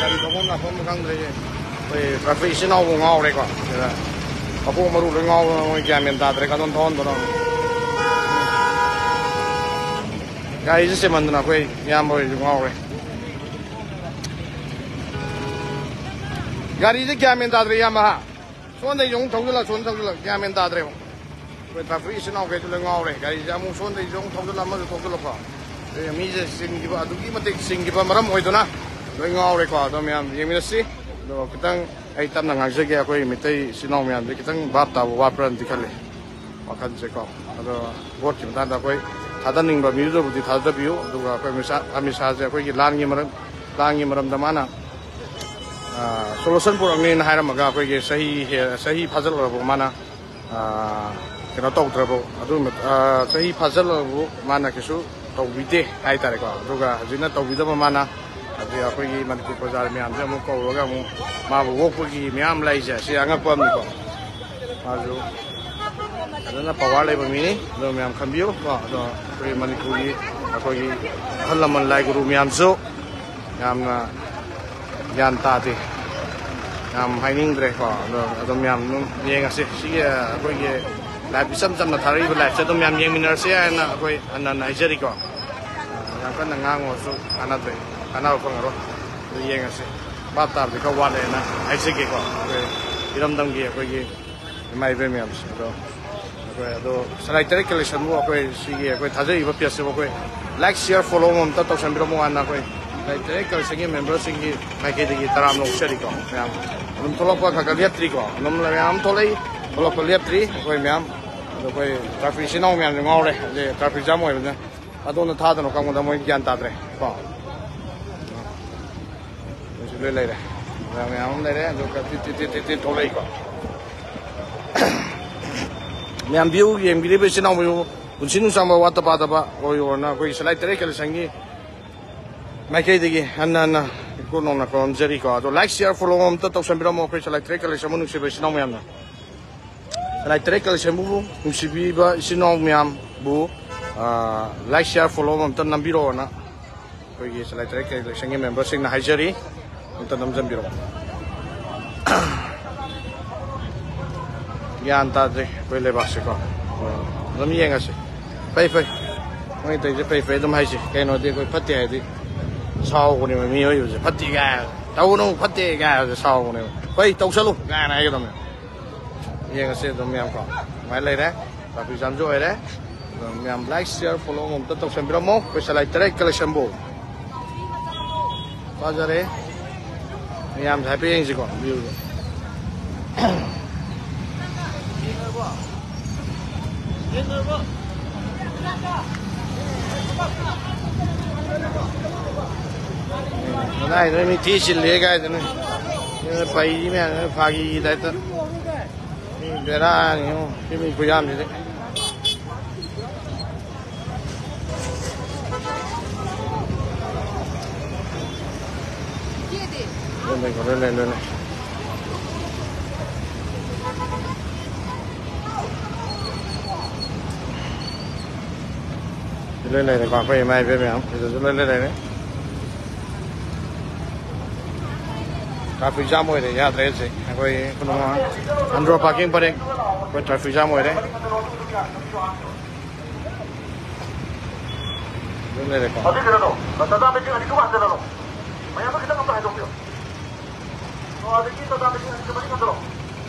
ꯒꯥꯔꯤ ꯊꯧꯐꯝ ꯂꯥꯛꯐꯝ ꯈꯪꯗ꯭ꯔꯦ꯫ ꯑꯩꯈꯣꯏ ꯇ꯭ꯔꯥꯐꯤꯛ ꯏꯆꯤꯟ ꯏꯅꯥꯎꯕꯨ ꯉꯥꯎꯔꯦꯀꯣ ꯁꯤꯗ꯫ ꯃꯀꯣꯛ ꯃꯔꯨ ꯂꯣꯏ ꯉꯥꯎꯗꯅ ꯃꯣꯏ ꯒ꯭ꯌꯥꯟ ꯃꯦꯟ ꯇꯥꯗ꯭ꯔꯦ ꯀꯗꯣꯝ ꯊꯧꯍꯟꯗꯣꯏꯅꯣ꯫ ꯒꯥꯔꯤꯁꯦ ꯆꯦꯟꯃꯟꯗꯅ ꯑꯩꯈꯣꯏ ꯏꯌꯥꯝꯕ ꯍꯣꯏꯁꯨ ꯉꯥꯎꯔꯦ꯫ ꯒꯥꯔꯤꯁꯦ ꯒ꯭ꯌꯥꯟ ꯃꯦꯟ ꯇꯥꯗ꯭ꯔꯦ ꯏꯌꯥꯝꯕ ꯍꯥ꯫ ꯁꯣꯝꯗꯩꯁꯨ ꯑꯃꯨꯛ ꯊꯧꯖꯤꯜꯂꯛ, ꯁꯣꯝ ꯊꯧꯖꯤꯜꯂꯛ, ꯒ꯭ꯌꯥꯟ ꯃꯦꯟ ꯇꯥꯗ꯭ꯔꯦꯕ꯫ ꯑꯩꯈꯣꯏ ꯇ꯭ꯔꯥꯐꯤꯛ ꯏꯆꯤꯟ ꯏꯅꯥꯎꯈꯩꯗꯣ ꯂꯣꯏ ꯉꯥꯎꯔꯦ꯫ ꯒꯥꯔꯤꯁꯦ ꯑꯃꯨꯛ ꯁꯣꯝꯗꯩꯁꯨ ꯑꯃꯨꯛ ꯊꯧꯖꯤꯜꯂꯛ, ꯑꯃꯁꯨ ꯊꯧꯖꯤꯜꯂꯛꯄ꯫ ꯑꯗꯩ ꯃꯤꯁꯦ ꯆꯤꯟꯈꯤꯕ, ꯑꯗꯨꯛꯀꯤ ꯃꯇꯤꯛ ꯆꯤꯟꯈꯤꯕ ꯃꯔꯝ ꯑꯣꯏꯗꯨꯅ ꯂꯣꯏ ꯉꯥꯎꯔꯦꯀꯣ꯫ ꯑꯗꯣ ꯃꯌꯥꯝ ꯌꯦꯡꯃꯤꯟꯅꯁꯤ꯫ ꯑꯗꯣ ꯈꯤꯇꯪ ꯑꯩ ꯇꯞꯅ ꯉꯥꯡꯖꯒꯦ꯫ ꯑꯩꯈꯣꯏ ꯃꯤꯇꯩ ꯏꯆꯤꯟ ꯏꯅꯥꯎ ꯃꯌꯥꯝꯁꯦ ꯈꯤꯇꯪ ꯚꯥꯞ ꯇꯥꯕ ꯋꯥꯠꯄ꯭ꯔꯅꯗꯤ ꯈꯜꯂꯤ꯫ ꯋꯥꯈꯜꯁꯦꯀꯣ꯫ ꯑꯗꯣ ꯚꯣꯠꯀꯤ ꯃꯇꯥꯡꯗ ꯑꯩꯈꯣꯏ ꯊꯥꯗꯅꯤꯡꯕ ꯃꯤꯗꯨꯗꯕꯨꯗꯤ ꯊꯥꯗꯕꯤꯌꯨ꯫ ꯑꯗꯨꯒ ꯑꯩꯈꯣꯏ ꯑꯃꯤꯠ ꯁꯥ, ꯑꯃꯤꯠ ꯁꯥꯁꯦ ꯑꯩꯈꯣꯏꯒꯤ ꯂꯥꯟꯒꯤ ꯃꯔꯝ, ꯂꯥꯟꯒꯤ ꯃꯔꯝꯗ ꯃꯥꯅ, ꯑ, solution ꯄꯨꯔꯛꯅꯤꯅ ꯍꯥꯏꯔꯝꯃꯒ ꯑꯩꯈꯣꯏꯒꯤ ꯆꯍꯤ ꯍꯦ-, ꯆꯍꯤ ꯐꯥꯖꯤꯜꯂꯛꯂꯕ ꯃꯥꯅ, ꯑ, ꯀꯩꯅꯣ ꯇꯧꯗ꯭ꯔꯕ, ꯑꯗꯨ ꯃꯠ-, ꯑ, ꯆꯍꯤ ꯐꯥꯖꯤꯜꯂꯛꯂꯕ ꯃꯥꯅ ꯀꯩꯁꯨ ꯇꯧꯕꯤꯗꯦ ꯍꯥꯏꯇꯥꯔꯦꯀꯣ꯫ ꯑꯗꯨꯒ ꯍꯧꯖꯤꯛꯅ ꯇꯧꯕꯤꯗꯕ ꯃꯥꯅ ꯍꯧꯖꯤꯛ ꯑꯩꯈꯣꯏꯒꯤ ꯃꯅꯤꯄꯨꯔ ꯄ꯭ꯔꯖꯥ ꯃꯌꯥꯝꯁꯦ ꯑꯃꯨꯛ ꯀꯧꯔꯒ ꯑꯃꯨꯛ ꯃꯥꯕꯨ ꯑꯣꯛꯄꯒꯤ ꯃꯌꯥꯝ ꯂꯩꯁꯦ, ꯁꯤ ꯑꯉꯛꯄ ꯑꯃꯅꯤꯀꯣ꯫ ꯃꯥꯁꯨ ꯐꯖꯅ power ꯂꯩꯕ ꯃꯤꯅꯤ, ꯑꯗꯣ ꯃꯌꯥꯝ ꯈꯟꯕꯤꯌꯨ ꯀꯣ꯫ ꯑꯗꯣ ꯑꯩꯈꯣꯏ ꯃꯅꯤꯄꯨꯔꯒꯤ ꯑꯩꯈꯣꯏꯒꯤ ꯑꯍꯜ ꯂꯃꯟ ꯂꯥꯏ ꯒꯨꯔꯨ ꯃꯌꯥꯝꯁꯨ ꯌꯥꯝꯅ ꯒ꯭ꯌꯥꯟ ꯇꯥꯗꯦ, ꯌꯥꯝ ꯍꯥꯏꯅꯤꯡꯗ꯭ꯔꯦꯀꯣ꯫ ꯑꯗꯣ ꯑꯗꯨꯝ ꯃꯌꯥꯝ ꯑꯗꯨꯝ ꯌꯦꯡꯉꯁꯤ꯫ ꯁꯤꯒꯤ ꯑꯩꯈꯣꯏꯒꯤ live ꯏꯆꯝ ꯆꯝꯅ ꯊꯥꯔꯛꯏꯕ liveꯁꯦ ꯑꯗꯨꯝ ꯃꯌꯥꯝ ꯌꯦꯡꯃꯤꯟꯅꯔꯁꯦ ꯍꯥꯏꯅ ꯑꯩꯈꯣꯏ ꯍꯟꯅ ꯍꯟꯅ ꯍꯥꯏꯖꯔꯤꯀꯣ꯫ ꯌꯥꯝ ꯀꯟꯅ ꯉꯥꯡꯉꯨꯔꯁꯨ ꯀꯥꯟꯅꯗ꯭ꯔꯦ, ꯀꯥꯟꯅꯕ ꯐꯪꯉꯔꯣꯏ꯫ ꯑꯗꯨ ꯌꯦꯡꯉꯁꯤ꯫ ꯚꯥꯞ ꯇꯥꯕꯗꯤ ꯈꯔ ꯋꯥꯠꯂꯦꯅ ꯍꯥꯏꯖꯒꯦꯀꯣ, ꯑꯩꯈꯣꯏ ꯏꯔꯝꯗꯝꯒꯤ ꯑꯩꯈꯣꯏꯒꯤ ꯏꯃꯥ ꯏꯕꯦꯟ ꯃꯌꯥꯝꯁꯦ꯫ ꯑꯗꯣ ꯑꯩꯈꯣꯏ ꯑꯗꯣ ꯁꯂꯥꯏ ꯇꯔꯦꯠ ꯀꯂꯦꯛꯁꯟꯕꯨ ꯑꯩꯈꯣꯏ ꯁꯤꯒꯤ ꯑꯩꯈꯣꯏ ꯊꯥꯖꯔꯤꯕ ꯄꯦꯖꯁꯤꯕꯨ ꯑꯩꯈꯣꯏ ꯂꯥꯏꯛ, ꯁꯤꯌꯥꯔ, ꯐꯣꯂꯣ ꯑꯃꯃꯝꯇ ꯇꯧꯁꯟꯕꯤꯔꯝꯃꯨ ꯍꯥꯏꯅ ꯑꯩꯈꯣꯏ ꯁꯂꯥꯏ ꯇꯔꯦꯠ ꯀꯂꯦꯛꯁꯟꯒꯤ ꯃꯦꯝꯕꯔꯁꯤꯡꯒꯤ ꯃꯥꯏꯀꯩꯗꯒꯤ ꯇꯔꯥꯝꯅ ꯑꯣꯛꯆꯔꯤꯀꯣ꯫ ꯃꯌꯥꯝ ꯑꯗꯨꯝ ꯊꯣꯛꯂꯛꯄ ꯈꯔ ꯈꯔ ꯂꯦꯞꯇ꯭ꯔꯤꯀꯣ, ꯑꯗꯨꯝ ꯃꯌꯥꯝ ꯊꯣꯛꯂꯛꯏ, ꯊꯣꯛꯂꯛꯄ ꯂꯦꯞꯇ꯭ꯔꯤ꯫ ꯑꯩꯈꯣꯏ ꯃꯌꯥꯝ ꯑꯗꯣ ꯑꯩꯈꯣꯏ ꯇ꯭ꯔꯥꯐꯤꯛ ꯏꯆꯤꯟ ꯏꯅꯥꯎ ꯃꯌꯥꯝꯁꯦ ꯉꯥꯎꯔꯦ, ꯍꯧꯖꯤꯛ ꯇ꯭ꯔꯥꯐꯤꯛ ꯖꯥꯝ ꯑꯣꯏꯕꯅꯤꯅ꯫ ꯑꯗꯣꯝꯗ ꯊꯥꯗꯅ ꯀꯥꯡꯕꯨꯗ ꯃꯣꯏ ꯒ꯭ꯌꯥꯟ ꯇꯥꯗ꯭ꯔꯦ ꯀꯣ꯫ ꯃꯣꯏꯁꯨ ꯂꯣꯏ ꯂꯩꯔꯦ, ꯃꯌꯥꯝ ꯑꯃ ꯂꯩꯔꯦ꯫ ꯑꯗꯨꯒ ꯇꯤꯠ ꯇꯤꯠ ꯇꯤꯠ ꯇꯤꯠ ꯇꯤꯠ ꯊꯣꯛꯂꯛꯏꯀꯣ꯫ ꯃꯌꯥꯝ ꯚ꯭ꯌꯨ ꯌꯦꯡꯕꯤꯔꯤꯕ ꯏꯆꯤꯟ ꯏꯅꯥꯎ ꯃꯌꯨꯝ ꯄꯨꯟꯁꯤ ꯅꯨꯡꯁꯥꯡꯕ ꯋꯥꯠꯇ ꯄꯥꯗꯕ ꯑꯣꯏꯌꯣꯅ ꯑꯩꯈꯣꯏꯒꯤ ꯁꯂꯥꯏ ꯇꯔꯦꯠ ꯀꯂꯦꯛꯁꯟꯒꯤ ꯃꯥꯏꯀꯩꯗꯒꯤ ꯍꯟꯅ ꯍꯟꯅ ꯏꯀꯣꯛ ꯅꯧꯅ ꯈꯨꯔꯨꯝꯖꯔꯤꯀꯣ꯫ ꯑꯗꯣ ꯂꯥꯏꯛ, ꯁꯤꯌꯥꯔ, ꯐꯣꯂꯣ ꯑꯃꯇ ꯇꯧꯁꯟꯕꯤꯔꯝꯃꯣ ꯑꯩꯈꯣꯏ ꯁꯂꯥꯏ ꯇꯔꯦꯠ ꯀꯂꯦꯛꯁꯟꯕꯨ ꯅꯨꯡꯁꯤꯕ ꯏꯆꯤꯟ ꯏꯅꯥꯎ ꯃꯌꯥꯝꯅ꯫ ꯁꯂꯥꯏ ꯇꯔꯦꯠ ꯀꯂꯦꯛꯁꯟꯕꯨ ꯅꯨꯡꯁꯤꯕꯤꯕ ꯏꯆꯤꯟ ꯏꯅꯥꯎ ꯃꯌꯥꯝꯕꯨ, ꯑ, ꯂꯥꯏꯛ, ꯁꯤꯌꯥꯔ, ꯐꯣꯂꯣ ꯑꯃꯇ ꯅꯝꯕꯤꯔꯛꯑꯣꯅ ꯑꯩꯈꯣꯏꯒꯤ ꯁꯂꯥꯏ ꯇꯔꯦꯠ ꯀꯂꯦꯛꯁꯟꯒꯤ ꯃꯦꯝꯕꯔꯁꯤꯡꯅ ꯍꯥꯏꯖꯔꯤ꯫ ꯑꯝꯇ ꯅꯝꯖꯟꯕꯤꯔꯛꯑꯣ꯫ ꯒ꯭ꯌꯥꯟ ꯇꯥꯗ꯭ꯔꯦ ꯑꯩꯈꯣꯏ ꯂꯩꯕꯥꯛꯁꯦꯀꯣ꯫ ꯑꯗꯨꯝ ꯌꯦꯡꯉꯁꯤ꯫ ꯐꯩ ꯐꯩ꯫ ꯃꯣꯏ ꯇꯧꯔꯤꯁꯦ ꯐꯩ ꯐꯩ ꯑꯗꯨꯝ ꯍꯥꯏꯁꯤ꯫ ꯀꯩꯅꯣꯗꯤ ꯑꯩꯈꯣꯏ ꯐꯠꯇꯦ ꯍꯥꯏꯗꯤ ꯁꯥꯎꯕꯅꯦꯕ ꯃꯤꯑꯣꯏꯕꯁꯦ꯫ "ꯐꯠꯇꯦ" ꯀꯥꯏ, "ꯇꯧꯒꯅꯨ ꯐꯠꯇꯦ" ꯀꯥꯏ ꯍꯥꯏꯕꯁꯦ ꯁꯥꯎꯕꯅꯦꯕ꯫ "ꯐꯩ, ꯇꯧꯁꯜꯂꯨ" ꯀꯥꯏꯅ ꯍꯥꯏꯒꯗꯕꯅꯦ꯫ ꯌꯦꯡꯉꯁꯤ ꯑꯗꯨꯝ ꯃꯌꯥꯝ ꯀꯣ꯫ ꯑꯗꯨꯃꯥꯏꯅ ꯂꯩꯔꯦ꯫ ꯇ꯭ꯔꯥꯐꯤꯛ ꯖꯥꯝꯁꯨ ꯑꯣꯏꯔꯦ꯫ ꯑꯗꯨꯝ ꯃꯌꯥꯝ ꯂꯥꯏꯛ, ꯁꯤꯌꯥꯔ, ꯐꯣꯂꯣ ꯑꯃꯇ ꯇꯧꯁꯟꯕꯤꯔꯝꯃꯣ꯫ ꯑꯩꯈꯣꯏ ꯁꯂꯥꯏ ꯇꯔꯦꯠ ꯀꯂꯦꯛꯁꯟꯕꯨ꯫ ꯐꯖꯔꯦ꯫ ꯃꯌꯥꯝꯁꯦ ꯍꯥꯏꯐꯦꯠ ꯌꯦꯡꯁꯤꯀꯣ, ꯚ꯭ꯌꯨꯗꯣ꯫ ꯀꯗꯥꯏꯗꯅꯣ ꯃꯤ ꯊꯤ ꯆꯤꯜꯂꯦ ꯀꯥꯏꯗꯅꯣ꯫ ꯄꯩꯔꯤ ꯃꯌꯥꯝꯁꯤꯅ ꯐꯥꯒꯤꯒꯤ ꯇꯥꯏꯞꯇ꯫ ꯃꯤ ꯕꯦꯔꯥꯅꯤ ꯉꯣ, ꯁꯤ ꯃꯤ ꯈꯨꯌꯥꯝꯁꯤꯗꯤ꯫ ꯂꯣꯏ ꯂꯩ, ꯂꯣꯏ ꯂꯩ, ꯂꯣꯏ ꯂꯩ꯫ ꯁꯤ ꯂꯣꯏ ꯂꯩꯔꯦꯀꯣ, ꯑꯩꯈꯣꯏ ꯏꯃꯥ ꯏꯕꯦꯟ ꯃꯌꯥꯝ ꯁꯤꯗꯁꯨ ꯂꯣꯏ ꯂꯣꯏ ꯂꯩꯔꯦ꯫ ꯇ꯭ꯔꯥꯐꯤꯛ ꯖꯥꯝ ꯑꯣꯏꯔꯦ, ꯌꯥꯗ꯭ꯔꯦ ꯍꯧꯖꯤꯛ꯫ ꯑꯩꯈꯣꯏ ꯈꯨꯅꯨꯡ ꯑꯟꯗ꯭ꯔꯣ ꯄꯥꯔꯀꯤꯡ ꯄꯔꯦꯡ, ꯑꯩꯈꯣꯏ ꯇ꯭ꯔꯥꯐꯤꯛ ꯖꯥꯝ ꯑꯣꯏꯔꯦ꯫ ꯂꯩꯔꯦꯀꯣ꯫ ꯑꯗꯨ ꯀꯩꯅꯣꯗꯣ, ꯇꯥꯇꯥ ꯃꯦꯖꯤꯛ ꯑꯅꯤꯗꯨ ꯍꯟꯖꯜꯍꯜꯂꯣ꯫ ꯃꯌꯥꯝꯗꯣ ꯈꯤꯇꯪ ꯑꯝꯇ ꯍꯥꯏꯗꯣꯛꯄꯤꯌꯣ꯫ ꯑꯣ, ꯑꯗꯒꯤ ꯇꯥꯇꯥ ꯃꯦꯖꯤꯛ ꯑꯅꯤꯗꯨ ꯃꯅꯤꯡ ꯍꯟꯖꯜꯂꯣ꯫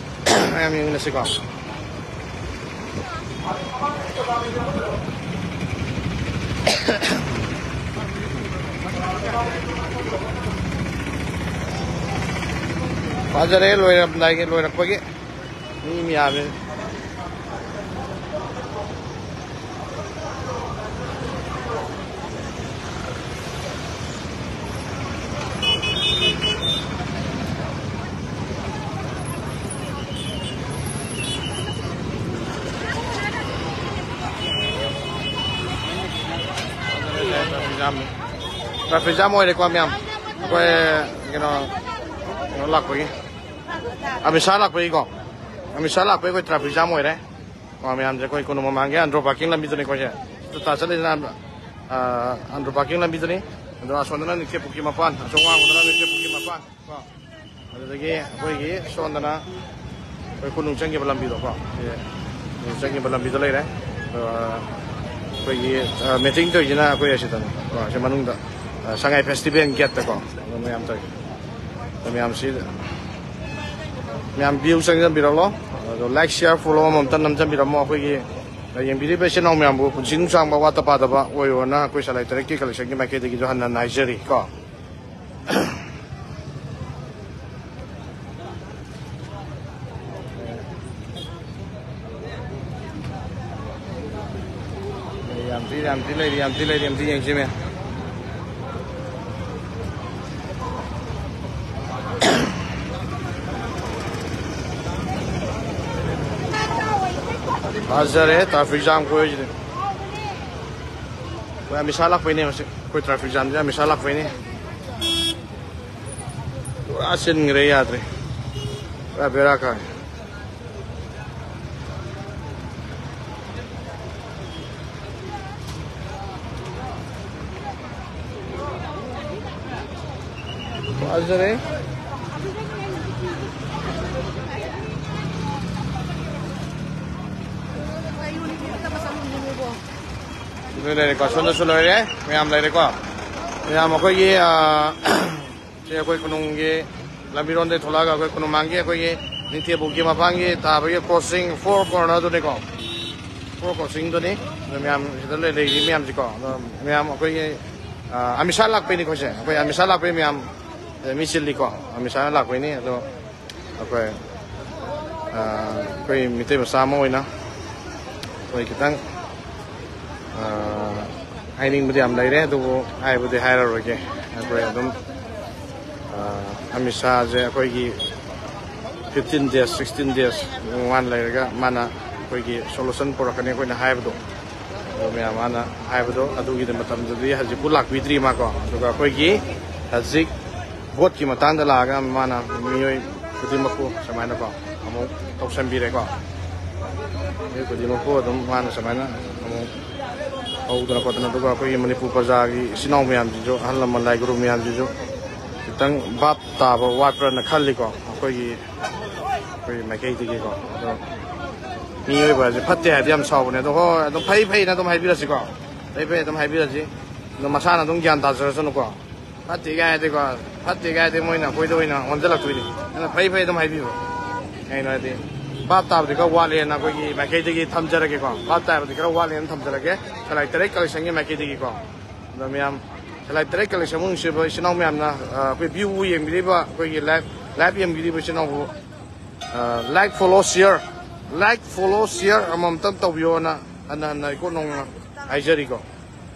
ꯃꯌꯥꯝ ꯌꯦꯡꯃꯤꯟꯅꯁꯤꯀꯣ꯫ ꯐꯖꯔꯦ, ꯂꯣꯏꯔꯝꯗꯥꯏꯒꯤ, ꯂꯣꯏꯔꯛꯄꯒꯤ ꯃꯤ ꯃꯌꯥꯝꯁꯦ꯫ Traffic jam ꯑꯣꯏꯔꯦꯀꯣ ꯃꯌꯥꯝ꯫ ꯑꯩꯈꯣꯏ ꯀꯩꯅꯣ, ꯀꯩꯅꯣ ꯂꯥꯛꯄꯒꯤ, ꯑꯃꯤꯠ ꯁꯥꯍ ꯂꯥꯛꯄꯒꯤꯀꯣ, ꯑꯃꯤꯠ ꯁꯥꯍ ꯂꯥꯛꯄꯒꯤ ꯑꯩꯈꯣꯏ traffic jam ꯑꯣꯏꯔꯦ꯫ ꯑꯣ, ꯃꯌꯥꯝꯁꯦ ꯑꯩꯈꯣꯏ ꯀꯣꯅꯨꯡ ꯃꯃꯥꯡꯒꯤ ꯑꯟꯗ꯭ꯔꯣ parking ꯂꯝꯕꯤꯗꯨꯅꯤꯀꯣ ꯁꯦ꯫ ꯇꯥ ꯆꯠꯂꯤꯁꯤꯅ, ꯑ, ꯑꯟꯗ꯭ꯔꯣ parking ꯂꯝꯕꯤꯗꯨꯅꯤ꯫ ꯑꯗꯣ ꯑꯁꯣꯝꯗꯅ ꯅꯤꯡꯊꯦꯝ ꯄꯨꯈ꯭ꯔꯤ ꯃꯄꯥꯟ, ꯑꯁꯣꯝ ꯋꯥꯡꯃꯗꯅ ꯅꯤꯡꯊꯦꯝ ꯄꯨꯈ꯭ꯔꯤ ꯃꯄꯥꯟ ꯀꯣ꯫ ꯑꯗꯨꯗꯒꯤ ꯑꯩꯈꯣꯏꯒꯤ ꯁꯣꯝꯗꯅ ꯑꯩꯈꯣꯏ ꯀꯣꯅꯨꯡ ꯆꯪꯈꯤꯕ ꯂꯝꯕꯤꯗꯣꯀꯣ꯫ ꯁꯤ ꯀꯣꯅꯨꯡ ꯆꯪꯈꯤꯕ ꯂꯝꯕꯤꯗ ꯂꯩꯔꯦ꯫ ꯑꯗꯣ ꯑꯩꯈꯣꯏꯒꯤ, ꯑ, meeting ꯇꯧꯔꯤꯁꯤꯅ ꯑꯩꯈꯣꯏ ꯑꯁꯤꯗꯅꯤ ꯀꯣ, ꯑꯁꯤ ꯃꯅꯨꯡꯗ, ꯑ, ꯁꯉꯥꯏ festival gate ꯇꯀꯣ꯫ ꯑꯗꯣ ꯃꯌꯥꯝ ꯇꯧꯔꯤ꯫ ꯑꯗꯣ ꯃꯌꯥꯝꯁꯤ ꯃꯌꯥꯝ view ꯆꯪꯖꯟꯕꯤꯔꯛꯂꯣ꯫ ꯑꯗꯣ like, share, follow ꯑꯃꯃꯝꯇ ꯅꯝꯖꯟꯕꯤꯔꯝꯃꯣ꯫ ꯑꯩꯈꯣꯏꯒꯤ ꯌꯦꯡꯕꯤꯔꯤꯕ ꯏꯆꯤꯟ ꯏꯅꯥꯎ ꯃꯌꯥꯝꯕꯨ ꯄꯨꯟꯁꯤ ꯅꯨꯡꯁꯥꯡꯕ, ꯋꯥꯠꯇ ꯄꯥꯗꯕ ꯑꯣꯏꯌꯣꯅ ꯑꯩꯈꯣꯏ ꯁꯂꯥꯏ ꯇꯔꯦꯠꯀꯤ collection ꯒꯤ ꯃꯥꯏꯀꯩꯗꯒꯤꯁꯨ ꯍꯟꯅ ꯍꯟꯅ ꯍꯥꯏꯖꯔꯤ ꯀꯣ꯫ ꯌꯥꯝ ꯊꯤ, ꯌꯥꯝ ꯊꯤ ꯂꯩꯔꯤ, ꯌꯥꯝ ꯊꯤ ꯂꯩꯔꯤ, ꯑꯝꯇ ꯌꯦꯡꯁꯤ ꯃꯌꯥꯝ꯫ ꯐꯖꯔꯦ, traffic jam ꯈꯨꯌꯧꯁꯤꯗꯤ꯫ ꯑꯩꯈꯣꯏ ꯑꯃꯤꯁꯥ ꯂꯥꯛꯄꯩꯅꯦ ꯃꯁꯤ꯫ ꯑꯩꯈꯣꯏ traffic jam ꯁꯦ ꯑꯃꯤꯁꯥ ꯂꯥꯛꯄꯩꯅꯦ꯫ ꯄꯨꯔꯥ ꯆꯤꯟꯈ꯭ꯔꯦ, ꯌꯥꯗ꯭ꯔꯦ꯫ ꯄꯨꯔꯥ ꯕꯦꯔꯥ ꯀꯥꯔꯦ꯫ ꯐꯖꯔꯦ꯫ ꯂꯣꯏ ꯂꯩꯔꯦꯀꯣ, ꯁꯣꯝꯗꯁꯨ ꯂꯣꯏꯔꯦ꯫ ꯃꯌꯥꯝ ꯂꯩꯔꯦꯀꯣ꯫ ꯃꯌꯥꯝ ꯑꯩꯈꯣꯏꯒꯤ, ꯑꯥ, ꯁꯤ ꯑꯩꯈꯣꯏ ꯀꯣꯅꯨꯡꯒꯤ ꯂꯝꯕꯤꯔꯣꯝꯗꯒꯤ ꯊꯣꯛꯂꯛꯑꯒ ꯑꯩꯈꯣꯏ ꯀꯣꯅꯨꯡ ꯃꯥꯡꯒꯤ ꯑꯩꯈꯣꯏꯒꯤ ꯅꯤꯡꯊꯦꯝꯄꯣꯛꯀꯤ ꯃꯄꯥꯟꯒꯤ ꯇꯥꯕꯒꯤ crossing, four corner ꯗꯨꯅꯤꯀꯣ꯫ Four crossing ꯗꯨꯅꯤ꯫ ꯑꯗꯣ ꯃꯌꯥꯝ ꯁꯤꯗ ꯂꯩ-, ꯂꯩꯔꯤ ꯃꯌꯥꯝꯁꯤꯀꯣ꯫ ꯑꯗꯣ ꯃꯌꯥꯝ ꯑꯩꯈꯣꯏꯒꯤ, ꯑꯥ, ꯑꯃꯤꯁꯥ ꯂꯥꯛꯄꯩꯅꯤꯀꯣ ꯁꯦ꯫ ꯑꯩꯈꯣꯏ ꯑꯃꯤꯁꯥ ꯂꯥꯛꯄꯩ ꯃꯌꯥꯝ, ꯑꯗ ꯃꯤ ꯆꯤꯜꯂꯤꯀꯣ꯫ ꯑꯃꯤꯁꯥ ꯂꯥꯛꯄꯩꯅꯤ꯫ ꯑꯗꯣ ꯑꯩꯈꯣꯏ, ꯑꯥ, ꯑꯩꯈꯣꯏ ꯃꯤꯇꯩ ꯃꯆꯥ ꯑꯃ ꯑꯣꯏꯅ ꯑꯩꯈꯣꯏ ꯈꯤꯇꯪ, ꯑꯥ, ꯍꯥꯏꯅꯤꯡꯕꯗꯤ ꯌꯥꯝ ꯂꯩꯔꯦ, ꯑꯗꯨꯕꯨ ꯍꯥꯏꯕꯗꯤ ꯍꯥꯏꯔꯔꯣꯏꯒꯦ꯫ ꯑꯩꯈꯣꯏ ꯑꯗꯨꯝ, ꯑꯥ, ꯑꯃꯤꯁꯥꯁꯦ ꯑꯩꯈꯣꯏꯒꯤ fifteen days, sixteen days ꯃꯥꯅ ꯂꯩꯔꯒ ꯃꯥꯅ ꯑꯩꯈꯣꯏꯒꯤ solution ꯄꯨꯔꯛꯀꯅꯤ ꯑꯩꯈꯣꯏꯅ ꯍꯥꯏꯕꯗꯣ꯫ ꯑꯗꯣ ꯃꯌꯥꯝ ꯃꯥꯅ ꯍꯥꯏꯕꯗꯣ ꯑꯗꯨꯒꯤꯗꯤ ꯃꯇꯝꯗꯨꯗꯤ ꯍꯧꯖꯤꯛꯄꯨ ꯂꯥꯛꯄꯤꯗ꯭ꯔꯤ ꯃꯥꯀꯣ꯫ ꯑꯗꯨꯒ ꯑꯩꯈꯣꯏꯒꯤ ꯍꯧꯖꯤꯛ ꯚꯣꯠꯀꯤ ꯃꯇꯥꯡꯗ ꯂꯥꯛꯑꯒ ꯃꯥꯅ ꯃꯤꯑꯣꯏ ꯈꯨꯗꯤꯡꯃꯛꯄꯨ ꯁꯨꯃꯥꯏꯅꯀꯣ ꯑꯃꯨꯛ ꯇꯧꯁꯟꯕꯤꯔꯦꯀꯣ꯫ ꯃꯤꯑꯣꯏ ꯈꯨꯗꯤꯡꯃꯛꯄꯨ ꯑꯗꯨꯝ ꯃꯥꯅ ꯁꯨꯃꯥꯏꯅ ꯑꯃꯨꯛ ꯍꯧꯗꯅ ꯈꯣꯠꯇꯅ, ꯑꯗꯨꯒ ꯑꯩꯈꯣꯏꯒꯤ ꯃꯅꯤꯄꯨꯔ ꯄ꯭ꯔꯖꯥꯒꯤ ꯏꯆꯤꯟ ꯏꯅꯥꯎ ꯃꯌꯥꯝꯁꯤꯁꯨ, ꯑꯍꯜ ꯂꯃꯟ ꯂꯥꯏ ꯒꯨꯔꯨ ꯃꯌꯥꯝꯁꯤꯁꯨ ꯈꯤꯇꯪ ꯚꯥꯞ ꯇꯥꯕ ꯋꯥꯠꯄ꯭ꯔꯅ ꯈꯜꯂꯤꯀꯣ꯫ ꯑꯩꯈꯣꯏꯒꯤ, ꯑꯩꯈꯣꯏꯒꯤ ꯃꯥꯏꯀꯩꯗꯒꯤꯀꯣ꯫ ꯑꯗꯣ ꯃꯤꯑꯣꯏꯕ ꯍꯥꯏꯁꯦ ꯐꯠꯇꯦ ꯍꯥꯏꯗꯤ ꯌꯥꯝ ꯁꯥꯎꯕꯅꯦ꯫ ꯑꯗꯣ ꯍꯣꯏ, ꯑꯗꯨꯝ ꯐꯩ ꯐꯩꯅ ꯑꯗꯨꯝ ꯍꯥꯏꯕꯤꯔꯁꯤꯀꯣ꯫ ꯐꯩ ꯐꯩ ꯑꯗꯨꯝ ꯍꯥꯏꯕꯤꯔꯁꯤ꯫ ꯑꯗꯣ ꯃꯁꯥꯅ ꯑꯗꯨꯝ ꯒ꯭ꯌꯥꯟ ꯇꯥꯖꯔꯁꯅꯨꯀꯣ꯫ ꯐꯠꯇꯦ ꯀꯥꯏ ꯍꯥꯏꯗꯤꯀꯣ, ꯐꯠꯇꯦ ꯀꯥꯏ ꯍꯥꯏꯗꯤ ꯃꯣꯏꯅ ꯑꯩꯈꯣꯏꯗ ꯑꯣꯏꯅ ꯑꯣꯟꯁꯤꯜꯂꯛꯇꯣꯏꯅꯤ꯫ ꯑꯗꯨꯅ ꯐꯩ ꯐꯩ ꯑꯗꯨꯝ ꯍꯥꯏꯕꯤꯌꯨ꯫ ꯀꯩꯅꯣ ꯍꯥꯏꯗꯤ, ꯚꯥꯞ ꯇꯥꯕꯗꯤ ꯈꯔ ꯋꯥꯠꯂꯦꯅ ꯑꯩꯈꯣꯏꯒꯤ ꯃꯥꯏꯀꯩꯗꯒꯤ ꯊꯝꯖꯔꯒꯦꯀꯣ꯫ ꯚꯥꯞ ꯇꯥꯕꯗꯤ ꯈꯔ ꯋꯥꯠꯂꯦꯅ ꯊꯝꯖꯔꯒꯦ꯫ ꯁꯂꯥꯏ ꯇꯔꯦꯠ collection ꯒꯤ ꯃꯥꯏꯀꯩꯗꯒꯤꯀꯣ꯫ ꯑꯗꯣ ꯃꯌꯥꯝ, ꯁꯂꯥꯏ ꯇꯔꯦꯠ collection ꯕꯨ ꯅꯨꯡꯁꯤꯕ ꯏꯆꯤꯟ ꯏꯅꯥꯎ ꯃꯌꯥꯝꯅ, ꯑ, ꯑꯩꯈꯣꯏ view ꯕꯨ ꯌꯦꯡꯕꯤꯔꯤꯕ, ꯑꯩꯈꯣꯏꯒꯤ live, live ꯌꯦꯡꯕꯤꯔꯤꯕ ꯏꯆꯤꯟ ꯏꯅꯥꯎꯕꯨ, ꯑ, like, follow, share, like, follow, share ꯑꯃꯃꯝꯇꯪ ꯇꯧꯕꯤꯌꯣꯅ ꯍꯟꯅ ꯍꯟꯅ ꯏꯀꯣꯛ ꯅꯧꯅ ꯍꯥꯏꯖꯔꯤꯀꯣ꯫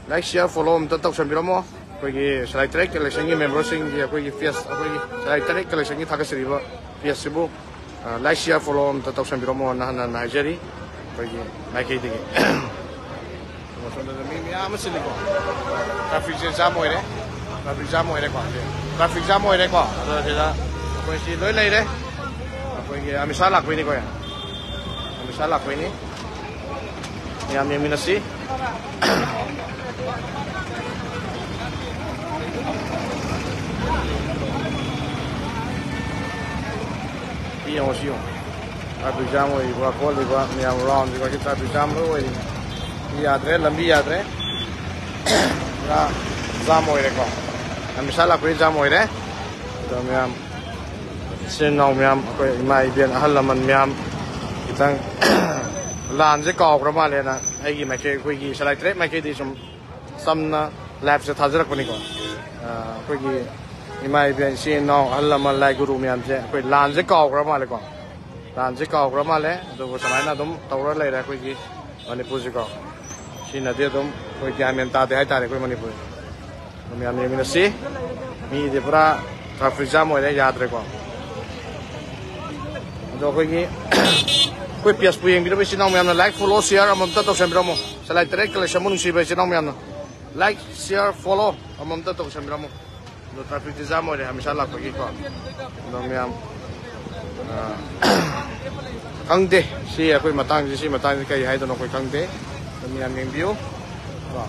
Like, share, follow ꯑꯝꯇ ꯇꯧꯁꯟꯕꯤꯔꯝꯃꯣ꯫ ꯑꯩꯈꯣꯏꯒꯤ ꯁꯂꯥꯏ ꯇꯔꯦꯠ collection ꯒꯤ member ꯁꯤꯡꯒꯤ ꯑꯩꯈꯣꯏꯒꯤ page, ꯑꯩꯈꯣꯏꯒꯤ ꯁꯂꯥꯏ ꯇꯔꯦꯠ collection ꯒꯤ ꯊꯥꯒꯠꯆꯔꯤꯕ page ꯁꯤꯕꯨ, ꯑ, like, share, follow ꯑꯝꯇ ꯇꯧꯁꯟꯕꯤꯔꯝꯃꯣꯅ ꯍꯟꯅ ꯍꯟꯅ ꯍꯥꯏꯖꯔꯤ ꯑꯩꯈꯣꯏꯒꯤ ꯃꯥꯏꯀꯩꯗꯒꯤ꯫ ꯑꯗꯣ ꯁꯣꯝꯗꯁꯨ ꯃꯤ ꯃꯌꯥꯝ ꯑꯃ ꯆꯤꯜꯂꯤꯀꯣ꯫ Traffic ꯁꯦ jam ꯑꯣꯏꯔꯦ꯫ Traffic jam ꯑꯣꯏꯔꯦꯀꯣ꯫ Traffic jam ꯑꯣꯏꯔꯦꯀꯣ꯫ ꯑꯗꯣ ꯁꯤꯗ ꯑꯩꯈꯣꯏ ꯁꯤ ꯂꯣꯏ ꯂꯩꯔꯦ꯫ ꯑꯩꯈꯣꯏꯒꯤ ꯑꯃꯤꯁꯥ ꯂꯥꯛꯄꯩꯅꯤꯀꯣ꯫ ꯑꯃꯤꯁꯥ ꯂꯥꯛꯄꯩꯅꯤ꯫ ꯃꯌꯥꯝ ꯌꯦꯡꯃꯤꯟꯅꯁꯤ꯫ ꯁꯤ ꯌꯦꯡꯉꯣ, ꯁꯤ ꯌꯦꯡꯉꯣ꯫ Traffic jam ꯑꯣꯏꯔꯤꯕ ꯈꯣꯠꯂꯤꯕ ꯃꯌꯥꯝ round ꯁꯤꯡꯁꯤ traffic jam ꯂꯣꯏ ꯑꯣꯏꯔꯤ꯫ ꯌꯥꯗ꯭ꯔꯦ, ꯂꯝꯕꯤ ꯌꯥꯗ꯭ꯔꯦ꯫ ꯄꯨꯔꯥ ꯖꯥꯝ ꯑꯣꯏꯔꯦꯀꯣ꯫ ꯌꯥꯝ ꯏꯁꯥ ꯂꯥꯛꯄꯒꯤ ꯖꯥꯝ ꯑꯣꯏꯔꯦ꯫ ꯑꯗꯣ ꯃꯌꯥꯝ, ꯏꯆꯤꯟ ꯏꯅꯥꯎ ꯃꯌꯥꯝ, ꯑꯩꯈꯣꯏ ꯏꯃꯥ ꯏꯕꯦꯟ, ꯑꯍꯜ ꯂꯃꯟ ꯃꯌꯥꯝ, ꯈꯤꯇꯪ ꯂꯥꯟꯁꯦ ꯀꯥꯎꯈ꯭ꯔ ꯃꯥꯜꯂꯦꯅ ꯑꯩꯒꯤ ꯃꯥꯏꯀꯩ, ꯑꯩꯈꯣꯏꯒꯤ ꯁꯂꯥꯏ ꯇꯔꯦꯠ ꯃꯥꯏꯀꯩꯗꯤ ꯁꯨꯝ ꯆꯝꯅ ꯂꯥꯏꯐꯁꯦ ꯊꯥꯖꯔꯛꯄꯅꯤꯀꯣ꯫ ꯑ, ꯑꯩꯈꯣꯏꯒꯤ ꯏꯃꯥ ꯏꯕꯦꯟ, ꯏꯆꯤꯟ ꯏꯅꯥꯎ, ꯑꯍꯜ ꯂꯃꯟ, ꯂꯥꯏ ꯒꯨꯔꯨ ꯃꯌꯥꯝꯁꯦ ꯑꯩꯈꯣꯏ ꯂꯥꯟꯁꯦ ꯀꯥꯎꯈ꯭ꯔ ꯃꯥꯜꯂꯦꯀꯣ꯫ ꯂꯥꯟꯁꯦ ꯀꯥꯎꯈ꯭ꯔ ꯃꯥꯜꯂꯦ꯫ ꯑꯗꯨꯕꯨ ꯁꯨꯃꯥꯏꯅ ꯑꯗꯨꯝ ꯇꯧꯔ ꯂꯩꯔꯦ ꯑꯩꯈꯣꯏꯒꯤ ꯃꯅꯤꯄꯨꯔꯁꯤꯀꯣ꯫ ꯁꯤꯅꯗꯤ ꯑꯗꯨꯝ ꯑꯩꯈꯣꯏ ꯒ꯭ꯌꯥꯟ ꯃꯦꯟ ꯇꯥꯗꯦ ꯍꯥꯏꯇꯥꯔꯦ ꯑꯩꯈꯣꯏ ꯃꯅꯤꯄꯨꯔ꯫ ꯑꯗꯨꯝ ꯌꯥꯝ ꯌꯦꯡꯃꯤꯟꯅꯁꯤ꯫ ꯃꯤꯗꯤ ꯄꯨꯔꯥ traffic jam ꯑꯣꯏꯔꯦ, ꯌꯥꯗ꯭ꯔꯦꯀꯣ꯫ ꯑꯗꯣ ꯑꯩꯈꯣꯏꯒꯤ ꯑꯩꯈꯣꯏ pageꯄꯨ ꯌꯦꯡꯕꯤꯔꯕ ꯏꯆꯤꯟ ꯏꯅꯥꯎ ꯃꯌꯥꯝꯅ like, follow, share ꯑꯃꯃꯝꯇ ꯇꯧꯁꯟꯕꯤꯔꯝꯃꯣ꯫ ꯁꯂꯥꯏ ꯇꯔꯦꯠ collectionꯕꯨ ꯅꯨꯡꯁꯤꯕ ꯏꯆꯤꯟ ꯏꯅꯥꯎ ꯃꯌꯥꯝꯅ like, share, follow ꯑꯃꯃꯝꯇ ꯇꯧꯁꯟꯕꯤꯔꯝꯃꯣ꯫ ꯑꯗꯣ trafficꯁꯦ jam ꯑꯣꯏꯔꯦ ꯍꯃꯤꯁꯥ ꯂꯥꯛꯄꯒꯤꯀꯣ꯫ ꯑꯗꯣ ꯃꯌꯥꯝ, ꯑ, ꯈꯪꯗꯦ, ꯁꯤ ꯑꯩꯈꯣꯏ ꯃꯇꯥꯡꯁꯤ, ꯁꯤ ꯃꯇꯥꯡꯁꯤ ꯀꯔꯤ ꯍꯥꯏꯗꯣꯏꯅꯣ ꯑꯩꯈꯣꯏ ꯈꯪꯗꯦ꯫ ꯑꯗꯨ ꯃꯌꯥꯝ ꯌꯦꯡꯕꯤꯌꯨ ꯀꯣ꯫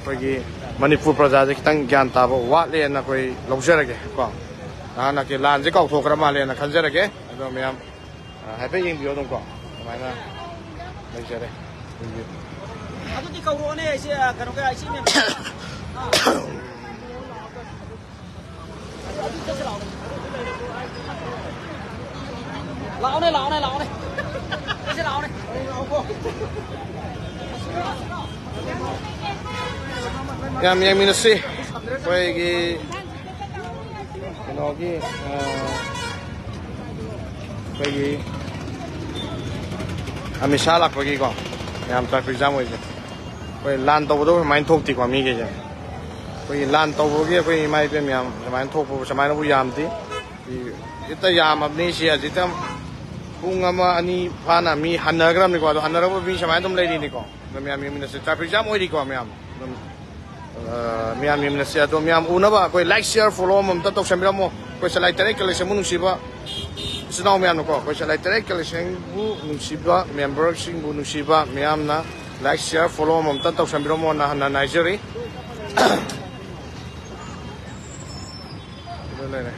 ꯑꯩꯈꯣꯏꯒꯤ ꯃꯅꯤꯄꯨꯔ ꯄ꯭ꯔꯖꯥꯁꯦ ꯈꯤꯇꯪ ꯒ꯭ꯌꯥꯟ ꯇꯥꯕ ꯋꯥꯠꯂꯦꯅ ꯑꯩꯈꯣꯏ ꯂꯧꯖꯔꯒꯦ ꯀꯣ꯫ ꯅꯍꯥꯟꯅꯛꯀꯤ ꯂꯥꯟꯁꯦ ꯀꯥꯎꯊꯣꯛꯈ꯭ꯔ ꯃꯥꯜꯂꯦꯅ ꯈꯟꯖꯔꯒꯦ꯫ ꯑꯗꯣ ꯃꯌꯥꯝ, ꯑ, ꯍꯥꯏꯐꯦꯠ ꯌꯦꯡꯕꯤꯌꯣ ꯑꯗꯨꯝ ꯀꯣ꯫ ꯑꯗꯨꯃꯥꯏꯅ ꯂꯩꯖꯔꯦ꯫ ꯑꯗꯨꯗꯤ ꯀꯧꯔꯛꯑꯣꯅꯦ, ꯑꯩꯁꯦ, ꯑ, ꯀꯩꯅꯣꯒ, ꯑꯩꯁꯦ ꯃꯦꯝ-, ꯑ꯫ ꯂꯥꯛꯑꯣꯅꯦ, ꯂꯥꯛꯑꯣꯅꯦ, ꯂꯥꯛꯑꯣꯅꯦ꯫ ꯑꯩꯁꯦ ꯂꯥꯛꯑꯣꯅꯦ꯫ ꯌꯥꯝ ꯌꯦꯡꯃꯤꯟꯅꯁꯤ꯫ ꯑꯩꯈꯣꯏꯒꯤ ꯀꯩꯅꯣꯒꯤ, ꯑ, ꯑꯩꯈꯣꯏꯒꯤ ꯑꯃꯤꯁꯥ ꯂꯥꯛꯄꯒꯤꯀꯣ, ꯌꯥꯝ traffic jam ꯑꯣꯏꯁꯦ꯫ ꯑꯩꯈꯣꯏ ꯂꯥꯟ ꯇꯧꯕꯗꯕꯨ ꯁꯨꯃꯥꯏꯅ ꯊꯣꯛꯇꯦꯀꯣ ꯃꯤꯈꯩꯁꯦ꯫ ꯑꯩꯈꯣꯏꯒꯤ ꯂꯥꯟ ꯇꯧꯕꯒꯤ ꯑꯩꯈꯣꯏ ꯏꯃꯥ ꯏꯕꯦꯟ ꯃꯌꯥꯝ ꯁꯨꯃꯥꯏꯅ ꯊꯣꯛꯄꯕꯨ ꯁꯨꯃꯥꯏꯅꯕꯨ ꯌꯥꯝꯗꯦ꯫ ꯁꯤ ꯍꯦꯛꯇ ꯌꯥꯝꯃꯕꯅꯤ꯫ ꯁꯤ ꯍꯧꯖꯤꯛꯇ ꯄꯨꯡ ꯑꯃ ꯑꯅꯤ ꯐꯥꯅ ꯃꯤ ꯍꯟꯅꯈ꯭ꯔꯕꯅꯤꯀꯣ꯫ ꯑꯗꯣ ꯍꯟꯅꯔꯕ ꯃꯤ ꯁꯨꯃꯥꯏꯅ ꯑꯗꯨꯝ ꯂꯩꯔꯤꯅꯤꯀꯣ꯫ ꯑꯗꯣ ꯃꯌꯥꯝ ꯌꯦꯡꯃꯤꯟꯅꯁꯦ꯫ Traffic jam ꯑꯣꯏꯔꯤꯀꯣ ꯃꯌꯥꯝ꯫ ꯑꯗꯨꯝ, ꯑ, ꯃꯌꯥꯝ ꯌꯦꯡꯃꯤꯟꯅꯁꯦ꯫ ꯑꯗꯣ ꯃꯌꯥꯝ ꯎꯅꯕ ꯑꯩꯈꯣꯏ like, share, follow ꯑꯃꯃꯝꯇ ꯇꯧꯁꯟꯕꯤꯔꯝꯃꯣ꯫ ꯑꯩꯈꯣꯏ ꯁꯂꯥꯏ ꯇꯔꯦꯠ collectionꯕꯨ ꯅꯨꯡꯁꯤꯕ ꯏꯆꯤꯟ ꯏꯅꯥꯎ ꯃꯌꯥꯝꯅꯀꯣ, ꯑꯩꯈꯣꯏ ꯁꯂꯥꯏ ꯇꯔꯦꯠ collectionꯕꯨ ꯅꯨꯡꯁꯤꯕ, memberꯁꯤꯡꯕꯨ ꯅꯨꯡꯁꯤꯕ ꯃꯌꯥꯝꯅ like, share, follow ꯑꯃꯃꯝꯇ ꯇꯧꯁꯟꯕꯤꯔꯝꯃꯣꯅ ꯍꯟꯅ ꯍꯥꯏꯖꯔꯤ꯫ ꯑꯗꯨ ꯂꯩꯔꯦ꯫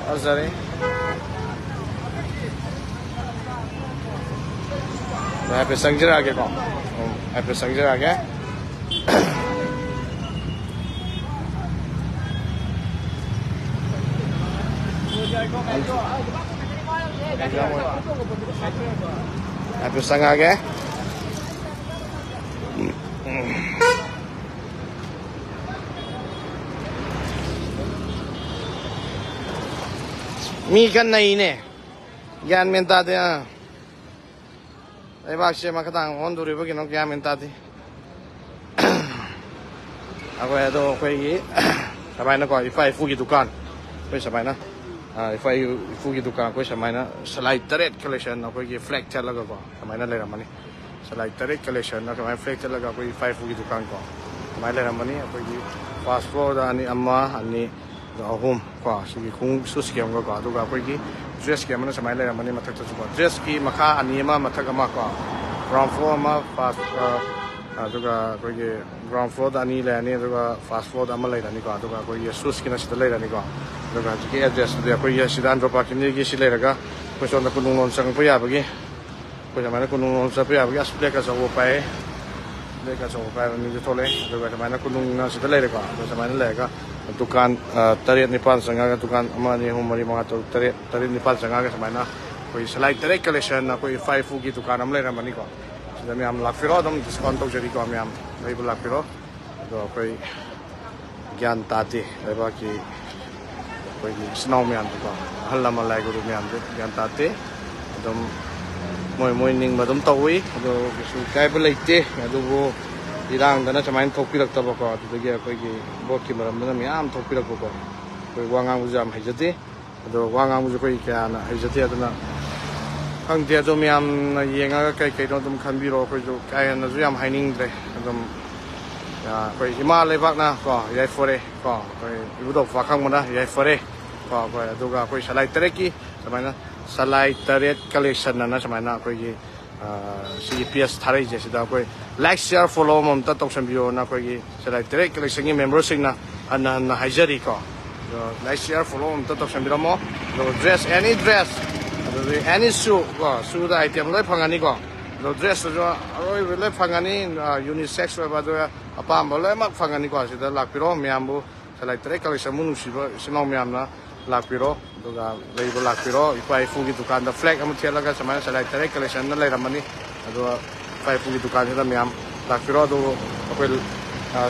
ꯐꯖꯔꯦ꯫ ꯍꯥꯏꯐꯦꯠ ꯆꯪꯖꯔꯛꯑꯒꯦꯀꯣ꯫ ꯎꯝ, ꯍꯥꯏꯐꯦꯠ ꯆꯪꯖꯔꯛꯑꯒꯦ꯫ ꯍꯥꯏꯐꯦꯠ ꯆꯪꯉꯛꯑꯒꯦ꯫ ꯃꯤ ꯀꯟꯅ ꯅꯩꯅꯦ꯫ ꯒ꯭ꯌꯥꯟ ꯃꯦꯟ ꯇꯥꯗꯦ꯫ ꯑꯥ꯫ ꯂꯩꯕꯥꯛꯁꯦ ꯃꯈꯥ ꯇꯥꯅ ꯑꯣꯟꯗꯣꯔꯤꯕ ꯀꯩꯅꯣ ꯒ꯭ꯌꯥꯟ ꯃꯦꯟ ꯇꯥꯗꯦ꯫ ꯑꯩꯈꯣꯏ ꯑꯗꯣ ꯑꯩꯈꯣꯏꯒꯤ ꯁꯨꯃꯥꯏꯅꯀꯣ, ꯏꯄꯥ ꯏꯄꯨꯒꯤ ꯗꯨꯀꯥꯟ, ꯑꯩꯈꯣꯏ ꯁꯨꯃꯥꯏꯅ, ꯑ, ꯏꯄꯥ ꯏꯄꯨꯒꯤ ꯗꯨꯀꯥꯟ, ꯑꯩꯈꯣꯏ ꯁꯨꯃꯥꯏꯅ ꯁꯂꯥꯏ ꯇꯔꯦꯠ ꯀꯂꯦꯛꯁꯟ ꯑꯩꯈꯣꯏꯒꯤ ꯐ꯭ꯂꯦꯛ ꯊꯦꯠꯂꯒꯀꯣ ꯁꯨꯃꯥꯏꯅ ꯂꯩꯔꯝꯃꯅꯤ꯫ ꯁꯂꯥꯏ ꯇꯔꯦꯠ ꯀꯂꯦꯛꯁꯟꯅ ꯁꯨꯃꯥꯏꯅ ꯐ꯭ꯂꯦꯛ ꯊꯦꯠꯂꯒ ꯑꯩꯈꯣꯏ ꯏꯄꯥ ꯏꯄꯨꯒꯤ ꯗꯨꯀꯥꯟ ꯀꯣ ꯁꯨꯃꯥꯏꯅ ꯂꯩꯔꯝꯃꯅꯤ꯫ ꯑꯩꯈꯣꯏꯒꯤ ꯐꯥꯔꯁ ꯐ꯭ꯂꯣꯔꯗ ꯑꯅꯤ, ꯑꯃ, ꯑꯅꯤ, ꯑꯗꯣ ꯑꯍꯨꯝ ꯀꯣ, ꯁꯤꯒꯤ ꯈꯣꯡꯎꯞ ꯁꯨꯁꯀꯤ ꯑꯃꯒꯀꯣ, ꯑꯗꯨꯒ ꯑꯩꯈꯣꯏꯒꯤ ꯗ꯭ꯔꯦꯁꯀꯤ ꯑꯃꯅ ꯁꯨꯃꯥꯏꯅ ꯂꯩꯔꯝꯃꯅꯤ꯫ ꯃꯊꯛꯇꯁꯨꯀꯣ, ꯗ꯭ꯔꯦꯁꯀꯤ ꯃꯈꯥ ꯑꯅꯤ ꯑꯃ, ꯃꯊꯛ ꯑꯃ ꯀꯣ, ꯒ꯭ꯔꯥꯎꯟ ꯐ꯭ꯂꯣꯔ ꯑꯃ, ꯐꯥꯔꯁ, ꯑ, ꯑꯗꯨꯒ ꯑꯩꯈꯣꯏꯒꯤ ꯒ꯭ꯔꯥꯎꯟ ꯐ꯭ꯂꯣꯔꯗ ꯑꯅꯤ ꯂꯩꯔꯅꯤ, ꯑꯗꯨꯒ ꯐꯥꯔꯁ ꯐ꯭ꯂꯣꯔꯗ ꯑꯃ ꯂꯩꯔꯅꯤꯀꯣ꯫ ꯑꯗꯨꯒ ꯑꯩꯈꯣꯏꯒꯤ ꯁꯨꯁꯀꯤꯅ ꯁꯤꯗ ꯂꯩꯔꯅꯤꯀꯣ꯫ ꯑꯗꯨꯒ ꯍꯧꯖꯤꯛꯀꯤ ꯑꯦꯗ꯭ꯔꯦꯁꯇꯨꯗꯤ ꯑꯩꯈꯣꯏꯒꯤ ꯁꯤꯗ ꯑꯟꯗ꯭ꯔꯣ ꯄꯥꯔꯀꯤꯡꯗꯒꯤ ꯁꯤ ꯂꯩꯔꯒ ꯑꯩꯈꯣꯏ ꯁꯣꯝꯗ ꯀꯣꯅꯨꯡꯂꯣꯝ ꯆꯪꯉꯛꯄ ꯌꯥꯕꯒꯤ, ꯑꯩꯈꯣꯏ ꯁꯨꯃꯥꯏꯅ ꯀꯣꯅꯨꯡꯂꯣꯝ ꯆꯠꯄ ꯌꯥꯕꯒꯤ ꯑꯁ ꯐ꯭ꯂꯦꯛ ꯑꯆꯧꯕ ꯄꯥꯏ, ꯐ꯭ꯂꯦꯛ ꯑꯆꯧꯕ ꯄꯥꯏꯕ ꯃꯤꯁꯨ ꯊꯣꯛꯂꯛꯑꯦ꯫ ꯑꯗꯨꯒ ꯁꯨꯃꯥꯏꯅ ꯀꯣꯅꯨꯡꯅ ꯁꯤꯗ ꯂꯩꯔꯦꯀꯣ꯫ ꯑꯗꯣ ꯁꯨꯃꯥꯏꯅ ꯂꯩꯔꯒ ꯗꯨꯀꯥꯟ, ꯑ, ꯇꯔꯦꯠ ꯅꯤꯄꯥꯜ ꯆꯪꯉꯛꯑꯒ, ꯗꯨꯀꯥꯟ ꯑꯃ, ꯑꯅꯤ, ꯑꯍꯨꯝ, ꯃꯔꯤ, ꯃꯉꯥ, ꯇꯔꯨꯛ, ꯇꯔꯦꯠ, ꯇꯔꯦꯠ ꯅꯤꯄꯥꯜ ꯆꯪꯉꯛꯑꯒ ꯁꯨꯃꯥꯏꯅ ꯑꯩꯈꯣꯏ ꯁꯂꯥꯏ ꯇꯔꯦꯠ ꯀꯂꯦꯛꯁꯟ, ꯑꯩꯈꯣꯏ ꯏꯄꯥ ꯏꯄꯨꯒꯤ ꯗꯨꯀꯥꯟ ꯑꯃ ꯂꯩꯔꯝꯃꯅꯤꯀꯣ꯫ ꯁꯤꯗ ꯃꯌꯥꯝ ꯂꯥꯛꯄꯤꯔꯣ, ꯑꯗꯨꯝ ꯗꯤꯁꯀꯥꯎꯟ ꯇꯧꯖꯔꯤꯀꯣ ꯃꯌꯥꯝ, ꯂꯩꯕ ꯂꯥꯛꯄꯤꯔꯣ꯫ ꯑꯗꯣ ꯑꯩꯈꯣꯏ ꯒ꯭ꯌꯥꯟ ꯇꯥꯗꯦ ꯂꯩꯕꯥꯛꯀꯤ ꯑꯩꯈꯣꯏꯒꯤ ꯏꯆꯤꯟ ꯏꯅꯥꯎ ꯃꯌꯥꯝꯗꯣꯀꯣ, ꯑꯍꯜ ꯂꯃꯟ ꯂꯥꯏ ꯒꯨꯔꯨ ꯃꯌꯥꯝꯗꯣ ꯒ꯭ꯌꯥꯟ ꯇꯥꯗꯦ꯫ ꯑꯗꯨꯝ ꯃꯣꯏ ꯃꯣꯏ ꯅꯤꯡꯕ ꯑꯗꯨꯝ ꯇꯧꯏ, ꯑꯗꯣ ꯀꯩꯁꯨ ꯀꯥꯏꯕ ꯂꯩꯇꯦ꯫ ꯑꯗꯨꯕꯨ ꯏꯔꯥꯡꯗꯅ ꯁꯨꯃꯥꯏꯅ ꯊꯣꯛꯄꯤꯔꯛꯇꯕꯀꯣ, ꯑꯗꯨꯗꯒꯤ ꯑꯩꯈꯣꯏꯒꯤ ꯚꯣꯠꯀꯤ ꯃꯔꯝꯗꯅ ꯃꯌꯥꯝ ꯊꯣꯛꯄꯤꯔꯛꯄꯀꯣ꯫ ꯑꯩꯈꯣꯏ ꯋꯥ ꯉꯥꯡꯕꯁꯨ ꯌꯥꯝ ꯍꯩꯖꯗꯦ, ꯑꯗꯣ ꯋꯥ ꯉꯥꯡꯕꯁꯨ ꯑꯩꯈꯣꯏ ꯀꯌꯥꯅ ꯍꯩꯖꯗꯦ꯫ ꯑꯗꯨꯅ ꯈꯪꯗꯦ, ꯑꯗꯣ ꯃꯌꯥꯝꯅ ꯌꯦꯡꯉꯒ ꯀꯩ ꯀꯩꯅꯣ ꯑꯗꯨꯝ ꯈꯟꯕꯤꯔꯣ꯫ ꯑꯩꯈꯣꯏꯁꯨ ꯀꯥ ꯍꯦꯟꯅꯁꯨ ꯌꯥꯝ ꯍꯥꯏꯅꯤꯡꯗ꯭ꯔꯦ꯫ ꯑꯗꯨꯝ, ꯑ, ꯑꯩꯈꯣꯏ ꯏꯃꯥ ꯂꯩꯕꯥꯛꯅ ꯀꯣ ꯌꯥꯏꯐꯔꯦ ꯀꯣ, ꯑꯩꯈꯣꯏ ꯏꯕꯨꯙꯧ ꯄꯥꯈꯪꯕꯅ ꯌꯥꯏꯐꯔꯦ ꯀꯣ꯫ ꯑꯩꯈꯣꯏ ꯑꯗꯨꯒ ꯑꯩꯈꯣꯏ ꯁꯂꯥꯏ ꯇꯔꯦꯠꯀꯤ ꯁꯨꯃꯥꯏꯅ ꯁꯂꯥꯏ ꯇꯔꯦꯠ ꯀꯂꯦꯛꯁꯟ ꯑꯅ ꯁꯨꯃꯥꯏꯅ ꯑꯩꯈꯣꯏꯒꯤ, ꯑ, ꯁꯤꯒꯤ ꯄꯦꯖ ꯊꯥꯔꯛꯏꯁꯦ, ꯁꯤꯗ ꯑꯩꯈꯣꯏ ꯂꯥꯏꯛ, ꯁꯤꯌꯥꯔ, ꯐꯣꯂꯣ ꯑꯃꯃꯝꯇ ꯇꯧꯁꯟꯕꯤꯌꯣꯅ ꯑꯩꯈꯣꯏꯒꯤ ꯁꯂꯥꯏ ꯇꯔꯦꯠ ꯀꯂꯦꯛꯁꯟꯒꯤ ꯃꯦꯝꯕꯔꯁꯤꯡꯅ ꯍꯟꯅ ꯍꯟꯅ ꯍꯥꯏꯖꯔꯤꯀꯣ꯫ ꯑꯗꯣ ꯂꯥꯏꯛ, ꯁꯤꯌꯥꯔ, ꯐꯣꯂꯣ ꯑꯃꯇ ꯇꯧꯁꯟꯕꯤꯔꯝꯃꯣ꯫ ꯑꯗꯨꯒ ꯗ꯭ꯔꯦꯁ, ꯑꯦꯅꯤ ꯗ꯭ꯔꯦꯁ, ꯑꯗꯨꯗꯒꯤ ꯑꯦꯅꯤ ꯁꯨ ꯀꯣ, ꯁꯨꯗ ꯑꯥꯏꯇꯦꯝ ꯂꯣꯏ ꯐꯪꯒꯅꯤꯀꯣ꯫ ꯑꯗꯣ ꯗ꯭ꯔꯦꯁꯇꯨꯁꯨ ꯑꯔꯣꯏꯕ ꯂꯣꯏ ꯐꯪꯒꯅꯤ, ꯌꯨꯅꯤꯁꯦꯛꯁ ꯑꯣꯏꯕ, ꯑꯗꯨꯒ ꯑꯄꯥꯝꯕ ꯂꯣꯏꯅꯃꯛ ꯐꯪꯒꯅꯤꯀꯣ꯫ ꯁꯤꯗ ꯂꯥꯛꯄꯤꯔꯣ ꯃꯌꯥꯝꯕꯨ, ꯁꯂꯥꯏ ꯇꯔꯦꯠ ꯀꯂꯦꯛꯁꯟꯕꯨ ꯅꯨꯡꯁꯤꯕ ꯏꯆꯤꯟ ꯏꯅꯥꯎ ꯃꯌꯥꯝꯅ ꯂꯥꯛꯄꯤꯔꯣ꯫ ꯑꯗꯨꯒ ꯂꯩꯕ ꯂꯥꯛꯄꯤꯔꯣ꯫ ꯏꯄꯥ ꯏꯄꯨꯒꯤ ꯗꯨꯀꯥꯟꯗ ꯐ꯭ꯂꯦꯛ ꯑꯃ ꯊꯦꯠꯂꯒ ꯁꯨꯃꯥꯏꯅ ꯁꯂꯥꯏ ꯇꯔꯦꯠ ꯀꯂꯦꯛꯁꯟꯅ ꯂꯩꯔꯝꯃꯅꯤ꯫ ꯑꯗꯨꯒ ꯏꯄꯥ ꯏꯄꯨꯒꯤ ꯗꯨꯀꯥꯟꯁꯤꯗ ꯃꯌꯥꯝ ꯂꯥꯛꯄꯤꯔꯣ꯫ ꯑꯗꯨꯕꯨ ꯑꯩꯈꯣꯏ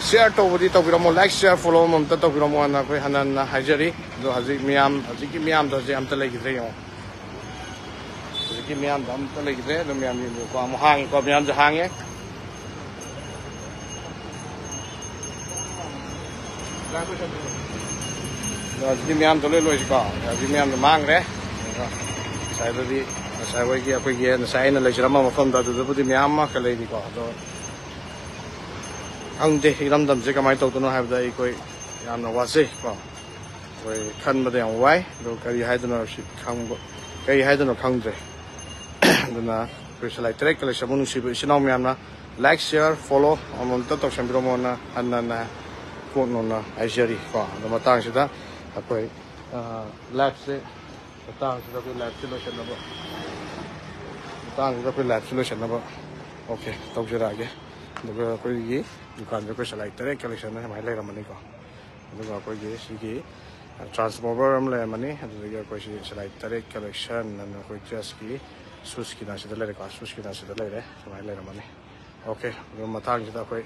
ꯁꯤꯌꯔ ꯇꯧꯕꯗꯤ ꯇꯧꯕꯤꯔꯝꯃꯣ, ꯂꯥꯏꯛ ꯁꯤꯌꯔ ꯐꯣꯂꯣ ꯑꯃ ꯑꯝꯇ ꯇꯧꯕꯤꯔꯝꯃꯣ ꯍꯥꯏꯅ ꯑꯩꯈꯣꯏ ꯍꯟꯅ ꯍꯟꯅ ꯍꯥꯏꯖꯔꯤ꯫ ꯑꯗꯣ ꯍꯧꯖꯤꯛ ꯃꯤꯌꯥꯝ, ꯍꯧꯖꯤꯛꯀꯤ ꯃꯤꯌꯥꯝꯗꯣ ꯍꯧꯖꯤꯛ ꯑꯝꯇ ꯂꯩꯈꯤꯗ꯭ꯔꯦ ꯌꯦꯡꯉꯣ꯫ ꯍꯧꯖꯤꯛꯀꯤ ꯃꯤꯌꯥꯝꯗꯣ ꯑꯝꯇ ꯂꯩꯈꯤꯗ꯭ꯔꯦ꯫ ꯑꯗꯣ ꯃꯌꯥꯝ ꯌꯦꯡꯕꯤꯌꯨꯀꯣ, ꯑꯃꯨꯛ ꯍꯥꯡꯉꯤꯀꯣ, ꯃꯤꯌꯥꯝꯁꯦ ꯍꯥꯡꯉꯦ꯫ ꯑꯗꯣ ꯍꯧꯖꯤꯛꯀꯤ ꯃꯤꯌꯥꯝꯗꯣ ꯂꯣꯏ ꯂꯣꯏꯁꯤꯀꯣ꯫ ꯍꯧꯖꯤꯛ ꯃꯤꯌꯥꯝꯗꯣ ꯃꯥꯡꯈ꯭ꯔꯦ꯫ ꯑꯗꯣ ꯉꯁꯥꯏꯗꯗꯤ, ꯉꯁꯥꯏ ꯍꯣꯏꯒꯤ, ꯑꯩꯈꯣꯏꯒꯤ ꯉꯁꯥꯏ ꯑꯩꯅ ꯂꯩꯖꯔꯝꯕ ꯃꯐꯝꯗꯣ ꯑꯗꯨꯗꯕꯨꯗꯤ ꯃꯌꯥꯝ ꯑꯃ ꯂꯩꯔꯤꯀꯣ꯫ ꯑꯗꯣ ꯈꯪꯗꯦ ꯏꯔꯝꯗꯝꯁꯦ ꯀꯃꯥꯏꯅ ꯇꯧꯗꯣꯏꯅꯣ ꯍꯥꯏꯕꯗ ꯑꯩꯈꯣꯏ ꯌꯥꯝꯅ ꯋꯥꯖꯩ ꯀꯣ꯫ ꯑꯩꯈꯣꯏ ꯈꯟꯕꯗ ꯌꯥꯝ ꯋꯥꯏ꯫ ꯑꯗꯣ ꯀꯔꯤ ꯍꯥꯏꯗꯣꯏꯅꯣ ꯁꯤ ꯈꯪꯕ, ꯀꯔꯤ ꯍꯥꯏꯗꯣꯏꯅꯣ ꯈꯪꯗ꯭ꯔꯦ꯫ ꯑꯗꯨꯅ ꯑꯩꯈꯣꯏ ꯁꯂꯥꯏ ꯇꯔꯦꯠ ꯀꯂꯦꯛꯁꯟꯕꯨ ꯅꯨꯡꯁꯤꯕ ꯏꯆꯤꯟ ꯏꯅꯥꯎ ꯃꯌꯥꯝꯅ ꯂꯥꯏꯛ, ꯁꯤꯌꯔ, ꯐꯣꯂꯣ ꯑꯃꯃꯝꯇ ꯇꯧꯁꯟꯕꯤꯔꯝꯃꯣꯅ ꯍꯟꯅ ꯍꯟꯅ ꯀꯣꯛꯅꯣꯅ ꯍꯥꯏꯖꯔꯤ ꯀꯣ꯫ ꯑꯗꯣ ꯃꯇꯥꯡꯁꯤꯗ ꯑꯩꯈꯣꯏ, ꯑ, ꯂꯥꯏꯐꯁꯦ, ꯃꯇꯥꯡꯁꯤꯗ ꯑꯩꯈꯣꯏ ꯂꯥꯏꯐꯁꯦ ꯂꯣꯏꯁꯟꯅꯕ, ꯃꯇꯥꯡꯁꯤꯗ ꯑꯩꯈꯣꯏ ꯂꯥꯏꯐꯁꯦ ꯂꯣꯏꯁꯟꯅꯕ, ꯑꯣꯀꯦ, ꯇꯧꯖꯔꯛꯑꯒꯦ꯫ ꯑꯗꯨꯒ ꯑꯩꯈꯣꯏꯒꯤ ꯗꯨꯀꯥꯟꯁꯦ ꯑꯩꯈꯣꯏ ꯁꯂꯥꯏ ꯇꯔꯦꯠ ꯀꯂꯦꯛꯁꯟꯅ ꯁꯨꯃꯥꯏꯅ ꯂꯩꯔꯝꯃꯅꯤꯀꯣ꯫ ꯑꯗꯨꯒ ꯑꯩꯈꯣꯏꯒꯤ ꯁꯤꯒꯤ ꯇ꯭ꯔꯥꯟꯁꯐꯣꯔꯃꯔ ꯑꯃ ꯂꯩꯔꯝꯃꯅꯤ꯫ ꯑꯗꯨꯗꯒꯤ ꯑꯩꯈꯣꯏ ꯁꯤ ꯁꯂꯥꯏ ꯇꯔꯦꯠ ꯀꯂꯦꯛꯁꯟ ꯑꯅ ꯑꯩꯈꯣꯏ ꯗ꯭ꯔꯦꯁꯀꯤ ꯁꯨꯁꯀꯤꯅ ꯁꯤꯗ ꯂꯩꯔꯦꯀꯣ, ꯁꯨꯁꯀꯤꯅ ꯁꯤꯗ ꯂꯩꯔꯦ, ꯁꯨꯃꯥꯏꯅ ꯂꯩꯔꯝꯃꯅꯤ꯫ ꯑꯣꯀꯦ, ꯑꯗꯨ ꯃꯇꯥꯡꯁꯤꯗ ꯑꯩꯈꯣꯏ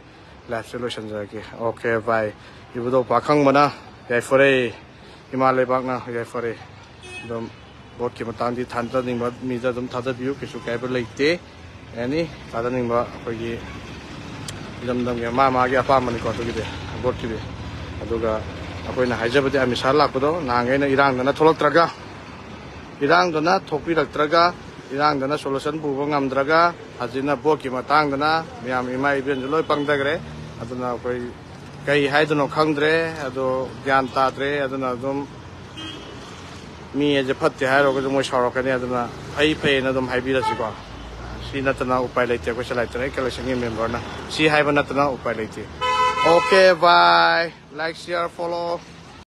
ꯂꯥꯏꯐꯁꯦ ꯂꯣꯏꯁꯤꯟꯖꯔꯒꯦ꯫ Okay bye. ꯏꯕꯨꯙꯧ ꯄꯥꯈꯪꯕꯅ ꯌꯥꯏꯐꯔꯦ, ꯏꯃꯥ ꯂꯩꯕꯥꯛꯅ ꯌꯥꯏꯐꯔꯦ꯫ ꯑꯗꯨꯝ ꯚꯣꯠꯀꯤ ꯃꯇꯥꯡꯗꯤ ꯊꯥꯖꯅꯤꯡꯕ ꯃꯤꯗ ꯑꯗꯨꯝ ꯊꯥꯖꯕꯤꯌꯨ, ꯀꯩꯁꯨ ꯀꯥꯏꯕ ꯂꯩꯇꯦ꯫ ꯑꯦꯅꯤ ꯊꯥꯖꯅꯤꯡꯕ ꯑꯩꯈꯣꯏꯒꯤ ꯏꯔꯝꯗꯝꯒꯤ ꯃꯥ ꯃꯥꯒꯤ ꯑꯄꯥꯝꯕꯅꯤꯀꯣ꯫ ꯑꯗꯨꯒꯤꯗꯤ ꯚꯣꯠꯀꯤꯗꯤ꯫ ꯑꯗꯨꯒ ꯑꯩꯈꯣꯏꯅ ꯍꯥꯏꯖꯕꯗꯤ ꯑꯃꯤꯠ ꯁꯥꯍ ꯂꯥꯛꯄꯗꯣ ꯅꯍꯥꯟꯈꯩꯅ ꯏꯔꯥꯡꯗꯅ ꯊꯣꯛꯂꯛꯇ꯭ꯔꯒ, ꯏꯔꯥꯡꯗꯅ ꯊꯣꯛꯄꯤꯔꯛꯇ꯭ꯔꯒ, ꯏꯔꯥꯡꯗꯅ ꯁꯣꯂꯨꯁꯟ ꯄꯨꯕ ꯉꯝꯗ꯭ꯔꯒ, ꯍꯧꯖꯤꯛꯅ ꯚꯣꯠꯀꯤ ꯃꯇꯥꯡꯗꯅ ꯃꯌꯥꯝ ꯏꯃꯥ ꯏꯕꯦꯟꯁꯨ ꯂꯣꯏ ꯄꯪꯊꯈ꯭ꯔꯦ꯫ ꯑꯗꯨꯅ ꯑꯩꯈꯣꯏ ꯀꯩ ꯍꯥꯏꯗꯣꯏꯅꯣ ꯈꯪꯗ꯭ꯔꯦ꯫ ꯑꯗꯣ ꯒ꯭ꯌꯥꯟ ꯇꯥꯗ꯭ꯔꯦ꯫ ꯑꯗꯨꯅ ꯑꯗꯨꯝ ꯃꯤ ꯍꯥꯏꯁꯦ ꯐꯠꯇꯦ ꯍꯥꯏꯔꯨꯔꯒꯁꯨ ꯃꯣꯏ ꯁꯥꯎꯔꯛꯀꯅꯤ꯫ ꯑꯗꯨꯅ ꯐꯩ ꯐꯩꯅ ꯑꯗꯨꯝ ꯍꯥꯏꯕꯤꯔꯁꯤꯀꯣ꯫ ꯁꯤ ꯅꯠꯇꯅ ꯎꯄꯥꯏ ꯂꯩꯇꯦ꯫ ꯑꯩꯈꯣꯏ ꯁꯂꯥꯏ ꯇꯔꯦꯠ ꯀꯂꯦꯛꯁꯟꯒꯤ ꯃꯦꯝꯕꯔꯅ ꯁꯤ ꯍꯥꯏꯕ ꯅꯠꯇꯅ ꯎꯄꯥꯏ ꯂꯩꯇꯦ꯫ Okay bye. ꯂꯥꯏꯛ, ꯁꯤꯌꯔ, ꯐꯣꯂꯣ꯫